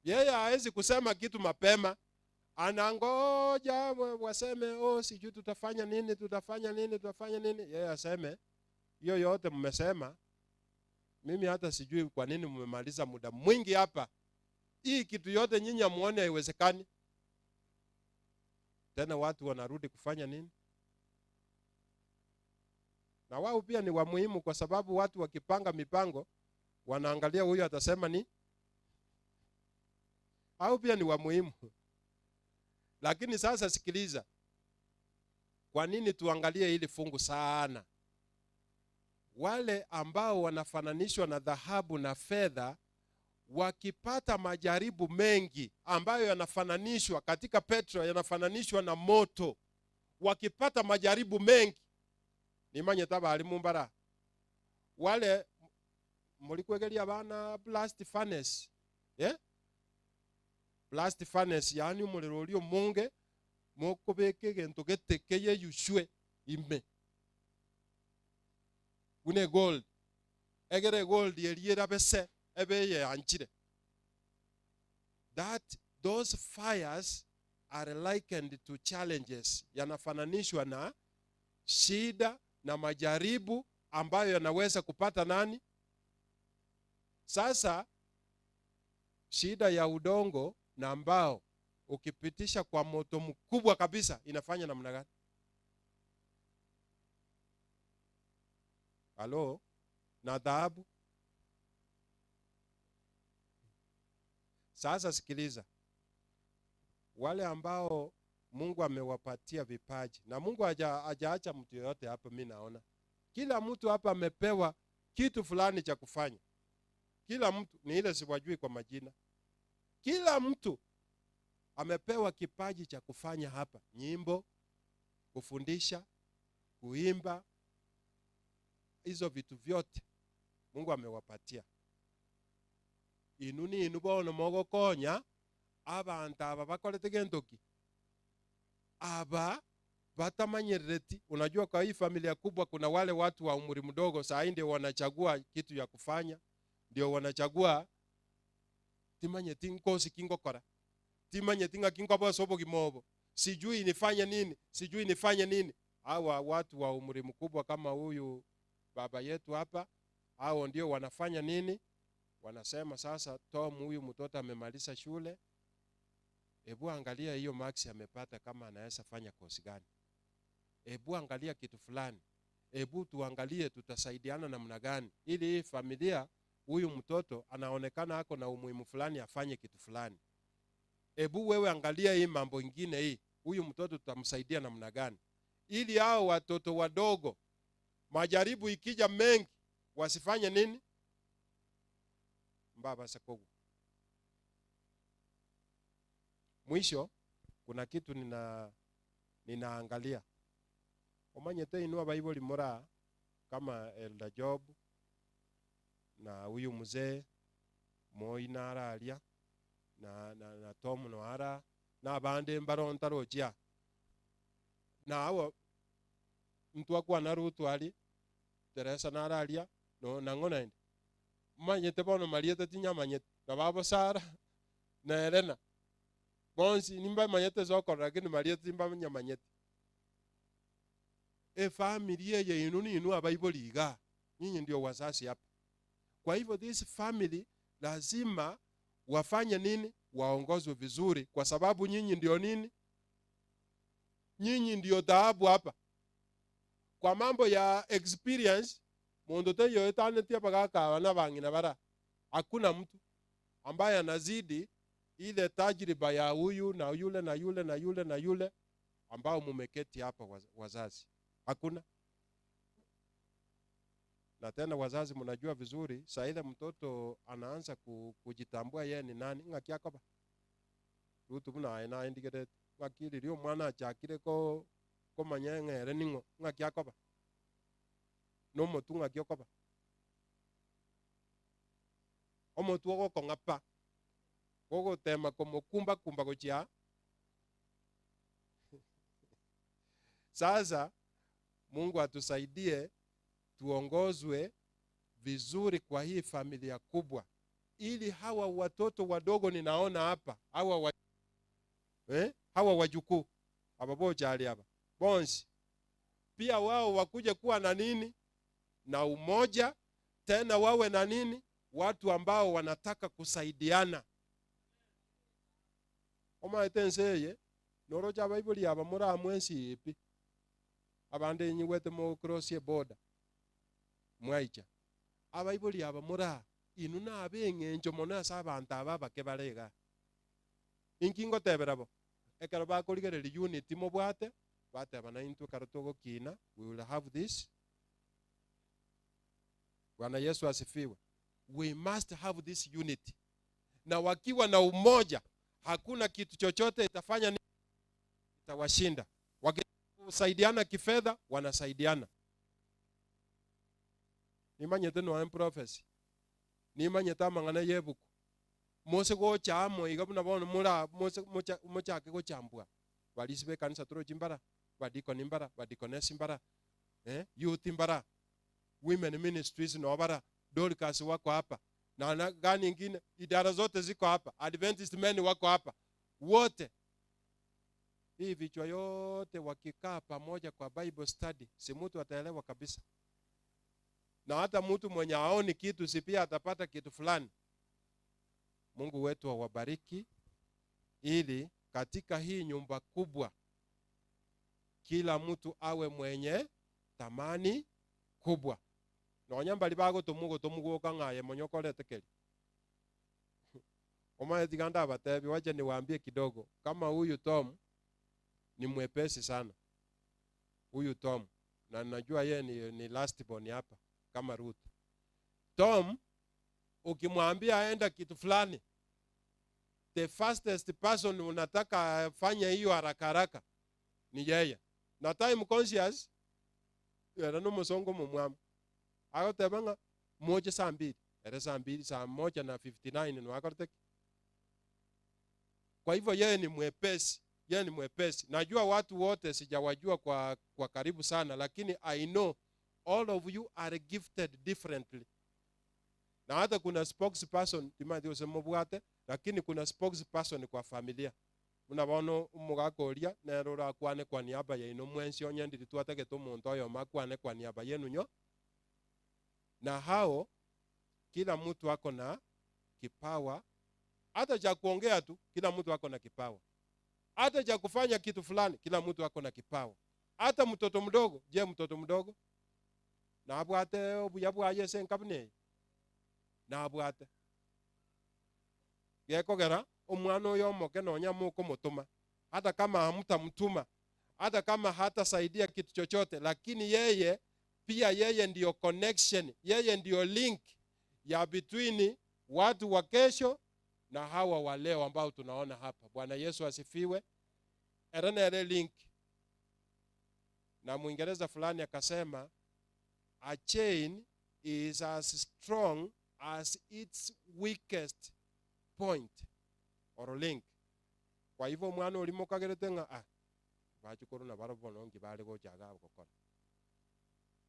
Yeye hawezi kusema kitu mapema, anangoja waseme oh sijui tutafanya nini, tutafanya nini, tutafanya nini. Yeye aseme hiyo yote mmesema, mimi hata sijui kwa nini mmemaliza muda mwingi hapa. Hii kitu yote nyinyi hamuone haiwezekani. Tena watu wanarudi kufanya nini? Na wao pia ni wa muhimu, kwa sababu watu wakipanga mipango wanaangalia huyu atasema ni, au pia ni wa muhimu. Lakini sasa sikiliza, kwa nini tuangalie hili fungu sana? Wale ambao wanafananishwa na dhahabu na fedha wakipata majaribu mengi ambayo yanafananishwa katika Petro, yanafananishwa na moto. Wakipata majaribu mengi, nimanye taba alimumbara wale mulikwegelia bana blast furnace, yeah? Blast furnace, yani umuriro uri munge mokobeke gento getekeye yushwe ime une gold egere gold yeriera bese ebeye anchire. That those fires are likened to challenges, yanafananishwa na shida na majaribu ambayo yanaweza kupata nani? Sasa shida ya udongo na mbao ukipitisha kwa moto mkubwa kabisa inafanya namna gani? Halo, na dhahabu. Sasa sikiliza, wale ambao Mungu amewapatia vipaji, na Mungu hajaacha mtu yoyote hapa. Mimi naona kila mtu hapa amepewa kitu fulani cha kufanya. Kila mtu, ni ile siwajui kwa majina, kila mtu amepewa kipaji cha kufanya hapa: nyimbo, kufundisha, kuimba. Hizo vitu vyote Mungu amewapatia. Inuni inubono mogokonya abantu aba bakolete gentoki aba batamanyereti. Unajua kwa hii familia kubwa kuna wale watu wa umri mdogo, saa hii ndio wanachagua kitu ya kufanya, ndio wanachagua timanyeti nkosi kingokora, timanyeti ngakingobo sobo kimobo, sijui nifanye nini, sijui nifanye nini. Hawa watu wa umri mkubwa kama huyu baba yetu hapa, hao ndio wanafanya nini? Wanasema sasa Tom huyu mtoto amemaliza shule, hebu angalia hiyo marks amepata, kama anaweza fanya kosi gani, hebu angalia kitu fulani, hebu tuangalie tutasaidiana namna gani ili hii familia, huyu mtoto anaonekana ako na umuhimu fulani, afanye kitu fulani. Hebu wewe angalia hii mambo ingine hii, huyu mtoto tutamsaidia namna gani ili hao watoto wadogo majaribu ikija mengi wasifanye nini? Mbaba sakogu. Mwisho kuna kitu ninaangalia. Omanyete inua Bible mora kama Elder Job na huyu mzee Moi naralia na Tom noara na bande mbaronta rojia na awo mtu akwa na Rutu ali Teresa naralia no nangona indi manyete bono mariete tinyamanyete na babo Sara na Elena bonsi nimba manyete zokora lakini mariete timba nyamanyete. E familia ye inu ni inu abaiboli iga nyinyi ndio wazazi hapa. Kwa hivyo this family lazima wafanye nini? Waongozwe vizuri, kwa sababu nyinyi ndio nini? Nyinyi ndio dhahabu hapa. Kwa mambo ya experience, mundu teyo etanetia pagaka na bangina bara. Hakuna mtu ambaye anazidi ile tajriba ya huyu na yule na yule na yule na yule ambao mumeketi hapa wazazi. Hakuna. Na tena wazazi mnajua vizuri, saa ile mtoto anaanza kujitambua yeye ni nani, ng'aki akoba. Rutu buna aye naendigerete, ng'aki riria omwana achakire komanya ng'ere ning'o, ng'aki akoba. Na omotu ng'aki okoba. Omotu ogokong'a pa, gogotema komokumba kumba gochia. Sasa Mungu atusaidie tuongozwe vizuri kwa hii familia kubwa, ili hawa watoto wadogo ninaona hapa, hawa wajukuu ababoja ali hapa bonsi, pia wao wakuje kuwa na nini? Na umoja, tena wawe na nini? Watu ambao wanataka kusaidiana. Omaete nseye norocha Bible aba mura mwensi ipi abande nyiwete mo cross border mwaicha abaibuli aba mura inu na abeng'encho mono ase abanto aba bake barega inki ngotebera bo ekero bakorigereria unity mobwate bateba na intwe kero togokina, we will have this. Bwana Yesu asifiwe. We must have this unity. Na wakiwa na umoja, hakuna kitu chochote itafanya ni itawashinda. Wakisaidiana kifedha, wanasaidiana. Nimanyete no prophecy. Nimanyete amang'ana yebuku. Mose gocha amo iga buna bono mura mose mochake gochambwa. Balisi be kanisa toro chimbara, badikoni mbara, badikonesi mbara, youth mbara, women ministries no bara, Dorcas wako hapa. Na gani nyingine, idara zote ziko hapa, Adventist men wako hapa. Wote. Hii vichwa yote wakikaa pamoja kwa Bible study, si mtu ataelewa kabisa. Na hata mtu mwenye aoni kitu si pia atapata kitu fulani. Mungu wetu awabariki ili katika hii nyumba kubwa kila mtu awe mwenye thamani kubwa. Nonya mbali bago tumugo tumugo kangaye monyokolete keli. Omaye tiganda abatebi, wacha niwaambie kidogo. Kama huyu Tom ni mwepesi sana. Huyu Tom, na najua yeye ni last born hapa kama Ruth. Tom ukimwambia aenda kitu fulani, the fastest person unataka afanye hiyo haraka haraka ni yeye. Na time conscious era no musongo mumwamu. Agotebanga moja saa mbili, era saa mbili, saa 1:59 ni wakortek. Kwa hivyo yeye ni mwepesi, yeye ni mwepesi. Najua watu wote sijawajua kwa karibu sana, lakini I know all of you are gifted differently. Na hata kuna spokesperson timati usemobwate, lakini kuna spokesperson kwa familia. Unabono umugakoria nerora kwane kwa niaba ya ino mwensi onyendi twatagete omuntu oyo makwane kwa niaba yenu nyo. Na hao kila mtu ako na kipawa, hata cha kuongea tu, kila mtu ako na kipawa. Hata cha kufanya kitu fulani, kila mtu ako na kipawa. Hata mtoto mdogo, je mtoto mdogo? Na abwate obuya bwaye senkabne. Na abwate. Gekogera omwana oyo omoke nonya mukomutuma. Hata kama hamtamtuma, hata kama hatasaidia kitu chochote, lakini yeye pia yeye ndio connection, yeye ndio link ya between watu wa kesho na hawa wa leo ambao tunaona hapa. Bwana Yesu asifiwe. Erene link. Na Mwingereza fulani akasema, a chain is as strong as its weakest point or link. Kwa hivyo mwana ulimokagerete nga bachukuru na barobono ngibale gochaga gokora.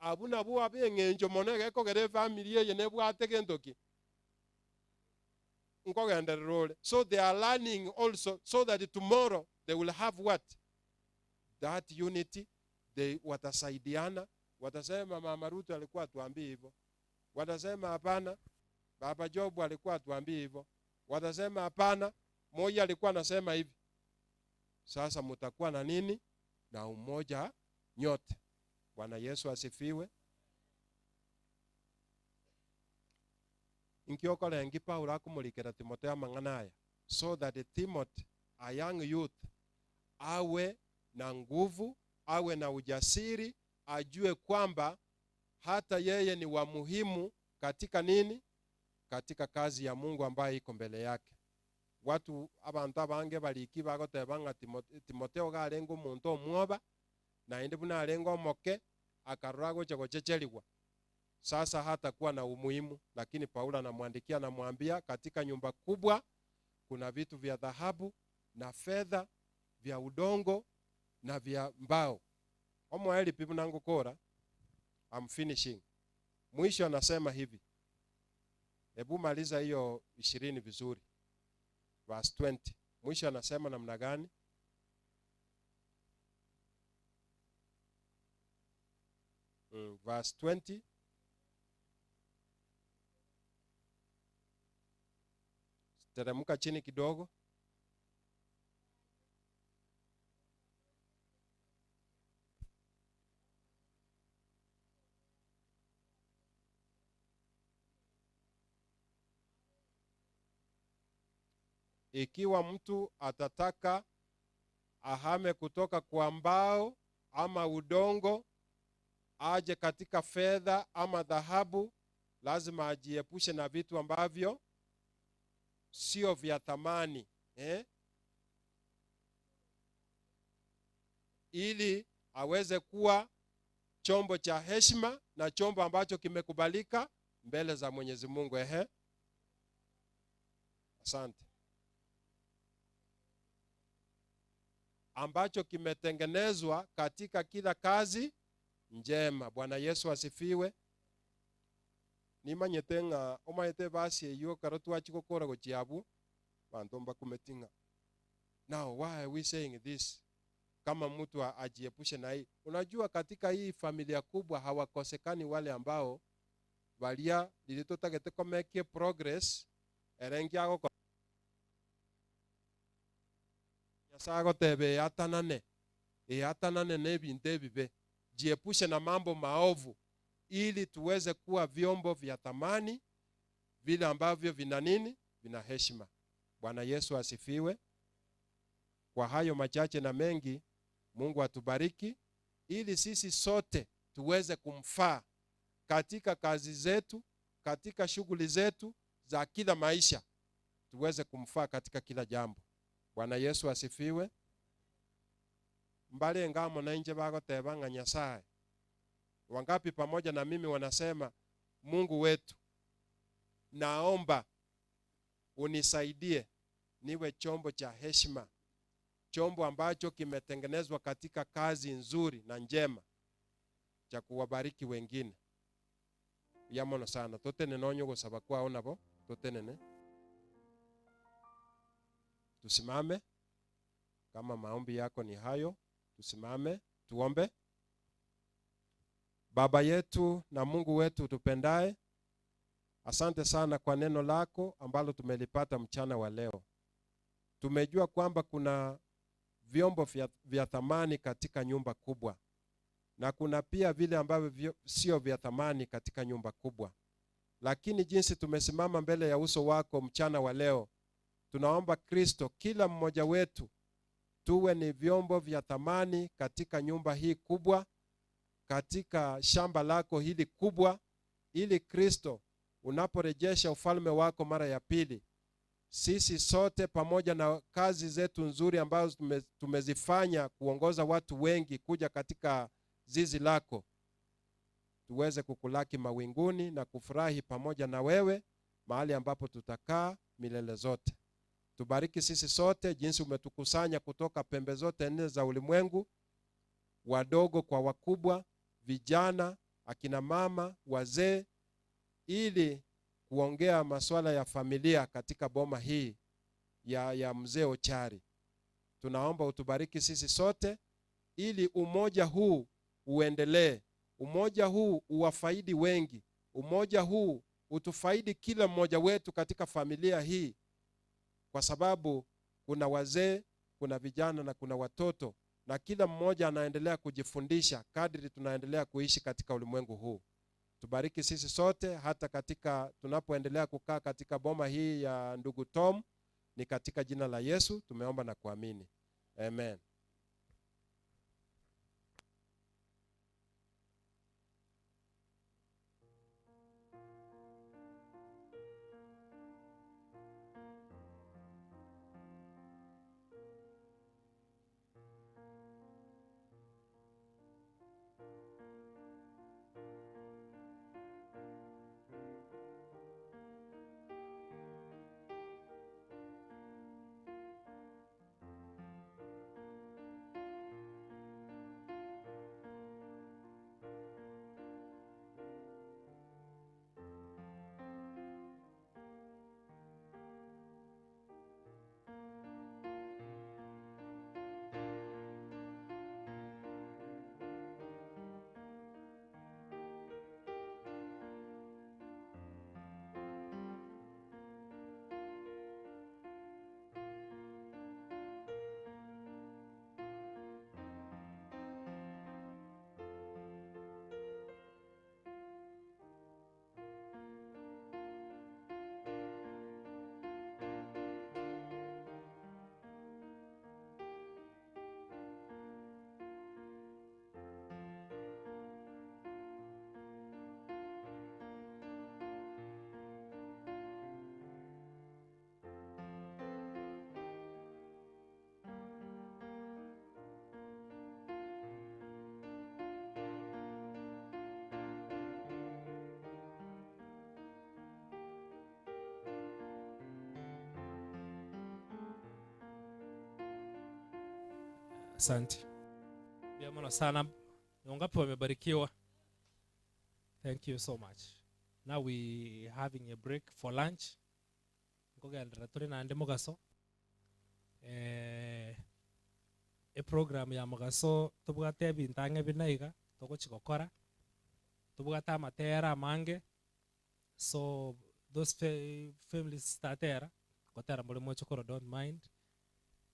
Abu nabu abeng'encho mono gekogere family eye nebwate gentoki nkogenderera. So they are learning also so that tomorrow they will have what? That unity. They watasaidiana. Watasema Mama Ruth alikuwa atuambie hivyo. Watasema hapana, Baba Job alikuwa atuambie hivyo. Watasema hapana, Moja alikuwa anasema hivi. Sasa mtakuwa na nini? Na umoja nyote. Bwana Yesu asifiwe. Nkiokolengi Paulo akumulikira Timotheo amang'ana aya, so that Timothy, a young youth, awe na nguvu, awe na ujasiri, ajue kwamba hata yeye ni wa muhimu katika nini? Katika kazi ya Mungu ambayo iko mbele yake. Watu abantu abange baliki bagotebanga Timotheo garengo omonto omwoba naende buna arengo omoke akarora gocha gochecheriwa. Sasa hata kuwa na umuhimu, lakini Paulo anamwandikia, anamwambia katika nyumba kubwa kuna vitu vya dhahabu na fedha, vya udongo na vya mbao. Omoeli pibu kora, I'm finishing. Mwisho anasema hivi. Hebu maliza hiyo 20 vizuri. Verse 20. Mwisho anasema namna gani? Verse 20. Teremka chini kidogo. Ikiwa mtu atataka ahame kutoka kwa mbao ama udongo aje katika fedha ama dhahabu, lazima ajiepushe na vitu ambavyo sio vya thamani, ili aweze kuwa chombo cha heshima na chombo ambacho kimekubalika mbele za Mwenyezi Mungu. Asante. Ambacho kimetengenezwa katika kila kazi njema. Bwana Yesu asifiwe. Nimanyete ng'a omaete basi eyo karo twachigokora gochiabu bantu mbakumetinga. Now why are we saying this? Kama mtu ajiepushe na hii. Unajua katika hii familia kubwa hawakosekani wale ambao balia lilitotagete ko make progress erengi ago Nyasaye tebe atanane atanane nebinte bibe. Jiepushe na mambo maovu ili tuweze kuwa vyombo vya thamani, vile ambavyo vina nini? Vina heshima. Bwana Yesu asifiwe. Kwa hayo machache na mengi, Mungu atubariki ili sisi sote tuweze kumfaa katika kazi zetu, katika shughuli zetu za kila maisha, tuweze kumfaa katika kila jambo. Bwana Yesu asifiwe. Mbale ngamo na nje bagotebanga Nyasaye. Wangapi pamoja na mimi wanasema, Mungu wetu, naomba unisaidie niwe chombo cha heshima, chombo ambacho kimetengenezwa katika kazi nzuri na njema cha kuwabariki wengine. Yamono sana totenene onyo gosaba kwao nabo totenene. Tusimame. Kama maombi yako ni hayo, tusimame tuombe. Baba yetu na Mungu wetu tupendaye, asante sana kwa neno lako ambalo tumelipata mchana wa leo. Tumejua kwamba kuna vyombo vya thamani katika nyumba kubwa, na kuna pia vile ambavyo sio vya thamani katika nyumba kubwa. Lakini jinsi tumesimama mbele ya uso wako mchana wa leo, tunaomba Kristo, kila mmoja wetu tuwe ni vyombo vya thamani katika nyumba hii kubwa, katika shamba lako hili kubwa, ili Kristo unaporejesha ufalme wako mara ya pili, sisi sote pamoja na kazi zetu nzuri ambazo tumezifanya kuongoza watu wengi kuja katika zizi lako, tuweze kukulaki mawinguni na kufurahi pamoja na wewe mahali ambapo tutakaa milele zote. Tubariki sisi sote jinsi umetukusanya kutoka pembe zote nne za ulimwengu, wadogo kwa wakubwa, vijana, akina mama, wazee, ili kuongea masuala ya familia katika boma hii ya mzee Ochari. Tunaomba utubariki sisi sote ili umoja huu uendelee, umoja huu uwafaidi wengi, umoja huu utufaidi kila mmoja wetu katika familia hii, kwa sababu kuna wazee, kuna vijana na kuna watoto, na kila mmoja anaendelea kujifundisha kadri tunaendelea kuishi katika ulimwengu huu. Tubariki sisi sote hata katika tunapoendelea kukaa katika boma hii ya ndugu Tom. Ni katika jina la Yesu tumeomba na kuamini. Amen. Asante. Mbuya sana. Ni wangapi wamebarikiwa? Thank you so much. Now we having a break for lunch. Nkogendera turi nande mugaso. E program ya mugaso tubwate ebintange binaiga togochigokora. Tubwate amatera amange. So those families statera gotera muri mochokoro, don't mind.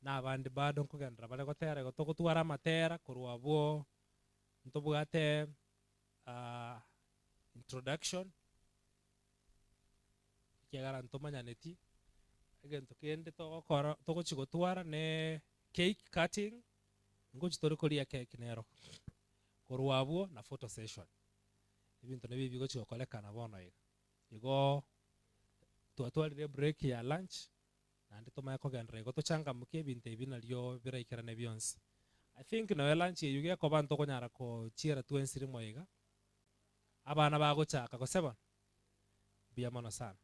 Na abandi bado nkogendera bare gotera igo togotwara amatera korwa abwo ntobwate introduction kiagara ntomanyaneti egento kende togokora togochigotwara ne cake cutting, ngochi tori koria cake nero korwa abwo na photo session. Ebinto nebi bigochigokorekana bono iga igo twatwarire break ya lunch nandi tomaya kogendera igo tochangamuke ebinto ebi nario biraikerane bionsi. I think nawe lunch eyuge koba ntokonyara kochiera twensiri moiga abana bagochaka goseba mbuya mono sana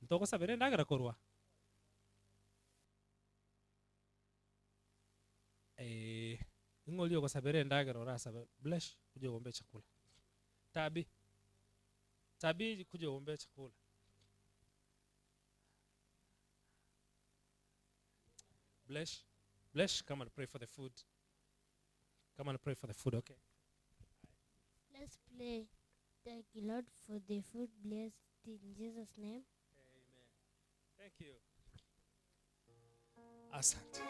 ntogosabere ndagera korwa ing'oli ogosabere ndagera orasabe. Bless, kuja uombe chakula. Tabi, Tabi, kuja uombe chakula. Bless, bless, come and pray for the food. Come and pray for the food, okay? Let's pray. Thank you, Lord, for the food. Blessed in Jesus' name. Amen. Thank you. Asante.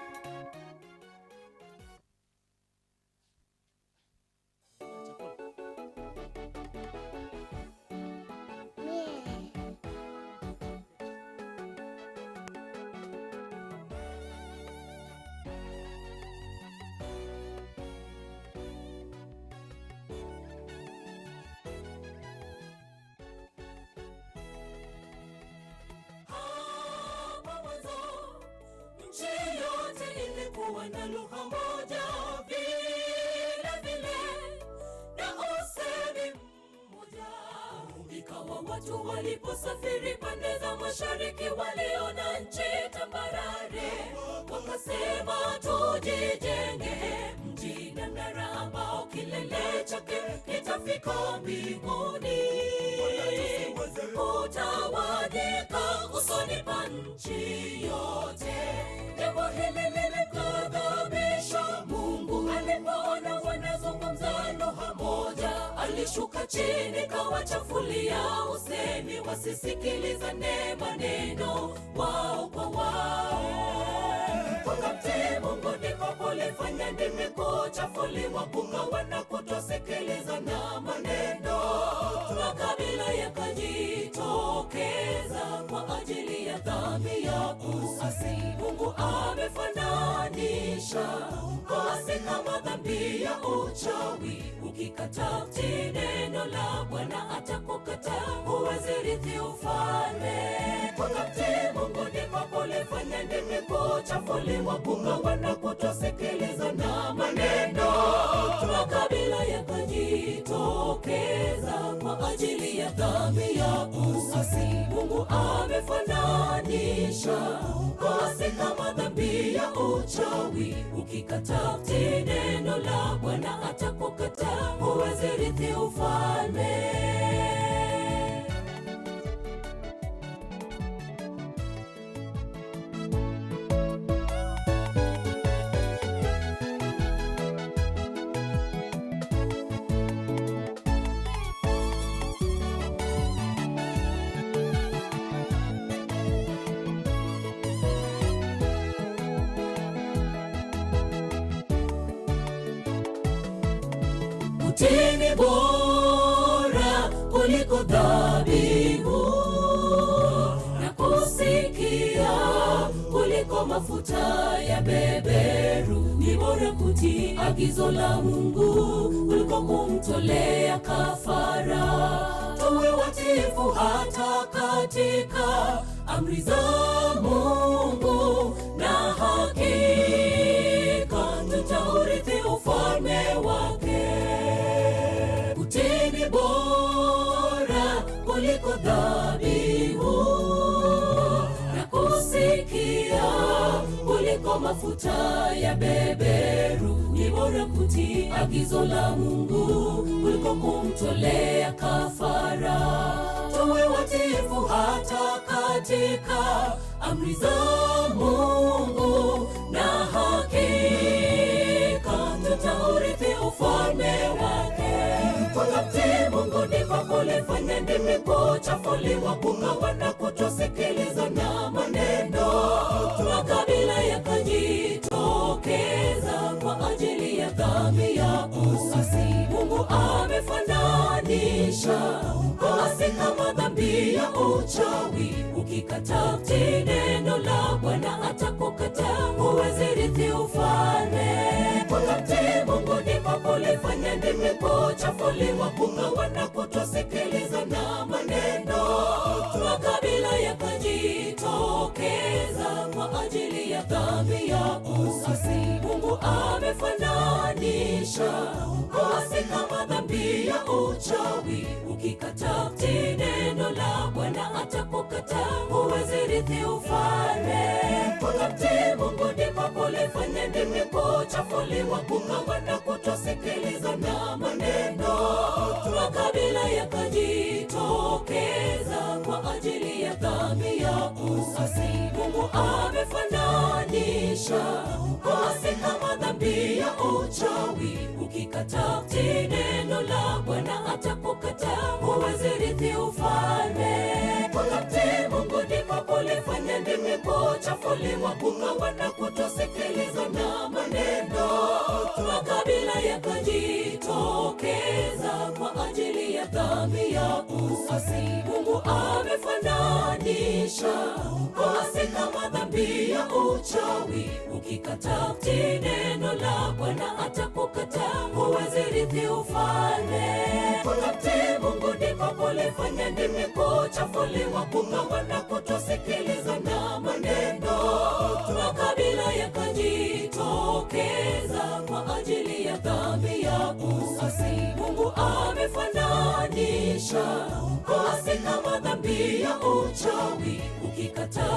Ilikuwa na lugha moja vile vile na usemi mmoja. Ikawa watu waliposafiri pande za mashariki waliona nchi tambarare, wakasema tujijenge mji na mnara ambao kilele chake kitafika mbinguni, utawanyika usoni pa nchi yote. Jambo hili lilimghadhibisha Mungu alipoona wanazungumza lugha moja, alishuka chini kawachafulia usemi, wasisikilizane maneno wao kwa wao. Wakati Mungu ndiko kulifanya ndimi kuchafuliwa, kukawa na kutosikilizana maneno. Makabila yakajitokeza kwa ajili ya dhambi ya kuasi. Mungu amefananisha kuasi kama dhambi ya uchawi. Ukikataa neno la Bwana atakukataa, huwezi rithi ufalme. Wakati Mungu ndiko kulifanya ndimi kuchafuliwa, kukawa na kutosikilizana maneno. Makabila yakajitokeza kwa ajili ya dhambi ya kuasi. Mungu amefananisha kuasi kama dhambi ya uchawi. Ukikataa neno la Bwana atakukataa, huwezi rithi ufalme. Utini bora kuliko dhabihu, na kusikia kuliko mafuta ya beberu. Ni bora kutii agizo la Mungu kuliko kumtolea kafara. Tuwe watiifu hata katika amri za Mungu, na hakika tutaurithi ufalme wake. Utini bora kuliko dhabihu, na kusikia kuliko mafuta ya beberu. Ni bora kutii agizo la Mungu kuliko kumtolea kafara. Tuwe watiifu hata katika amri za Mungu, na hakika tutaurithi ufalme wake. Kutomtii Mungu ndiko kulifanya ndimi kuchafuliwa, kukawa na kutosikiliza na maneno. Makabila yakajitokeza kwa ajili ya dhambi ya uasi. Mungu amefananisha uasi kama dhambi ya uchawi. Ukikataa kutii neno la Bwana atakukataa, huwezi rithi ufalme. Kutomtii Mungu ndiko kulifanya ndimi kuchafuliwa, kukawa na kutosikiliza na maneno. Makabila yakajitokeza kwa ajili ya dhambi ya uasi. Mungu amefananisha uasi kama dhambi ya uchawi. Ukikataa kutii neno la Bwana atakukataa, huwezi rithi ufalme. Kutomtii Mungu ndiko kulifanya ndimi kuchafuliwa, kukawa na kutosikiliza na maneno. Makabila yakajitokeza kwa ajili ya dhambi ya uasi. Mungu amefananisha uasi kama dhambi ya uchawi. Ukikataa kutii neno la Bwana atakukataa, huwezi rithi ufalme. Kutomtii Mungu ndiko kulifanya ndimi kuchafuliwa, kukawa na kutosikiliza na maneno. Makabila yakajitokeza kwa ajili ya dhambi ya uasi. Mungu amefananisha uasi kama dhambi ya uchawi. Ukikataa kutii neno la Bwana atakukataa, huwezi rithi ufalme. Kutomtii Mungu ndiko kulifanya ndimi kuchafuliwa, kukawa na kutosikiliza na maneno. Makabila yakajitokeza kwa ajili ya dhambi ya uasi. Mungu amefananisha uasi kama dhambi ya uchawi. Ukikataa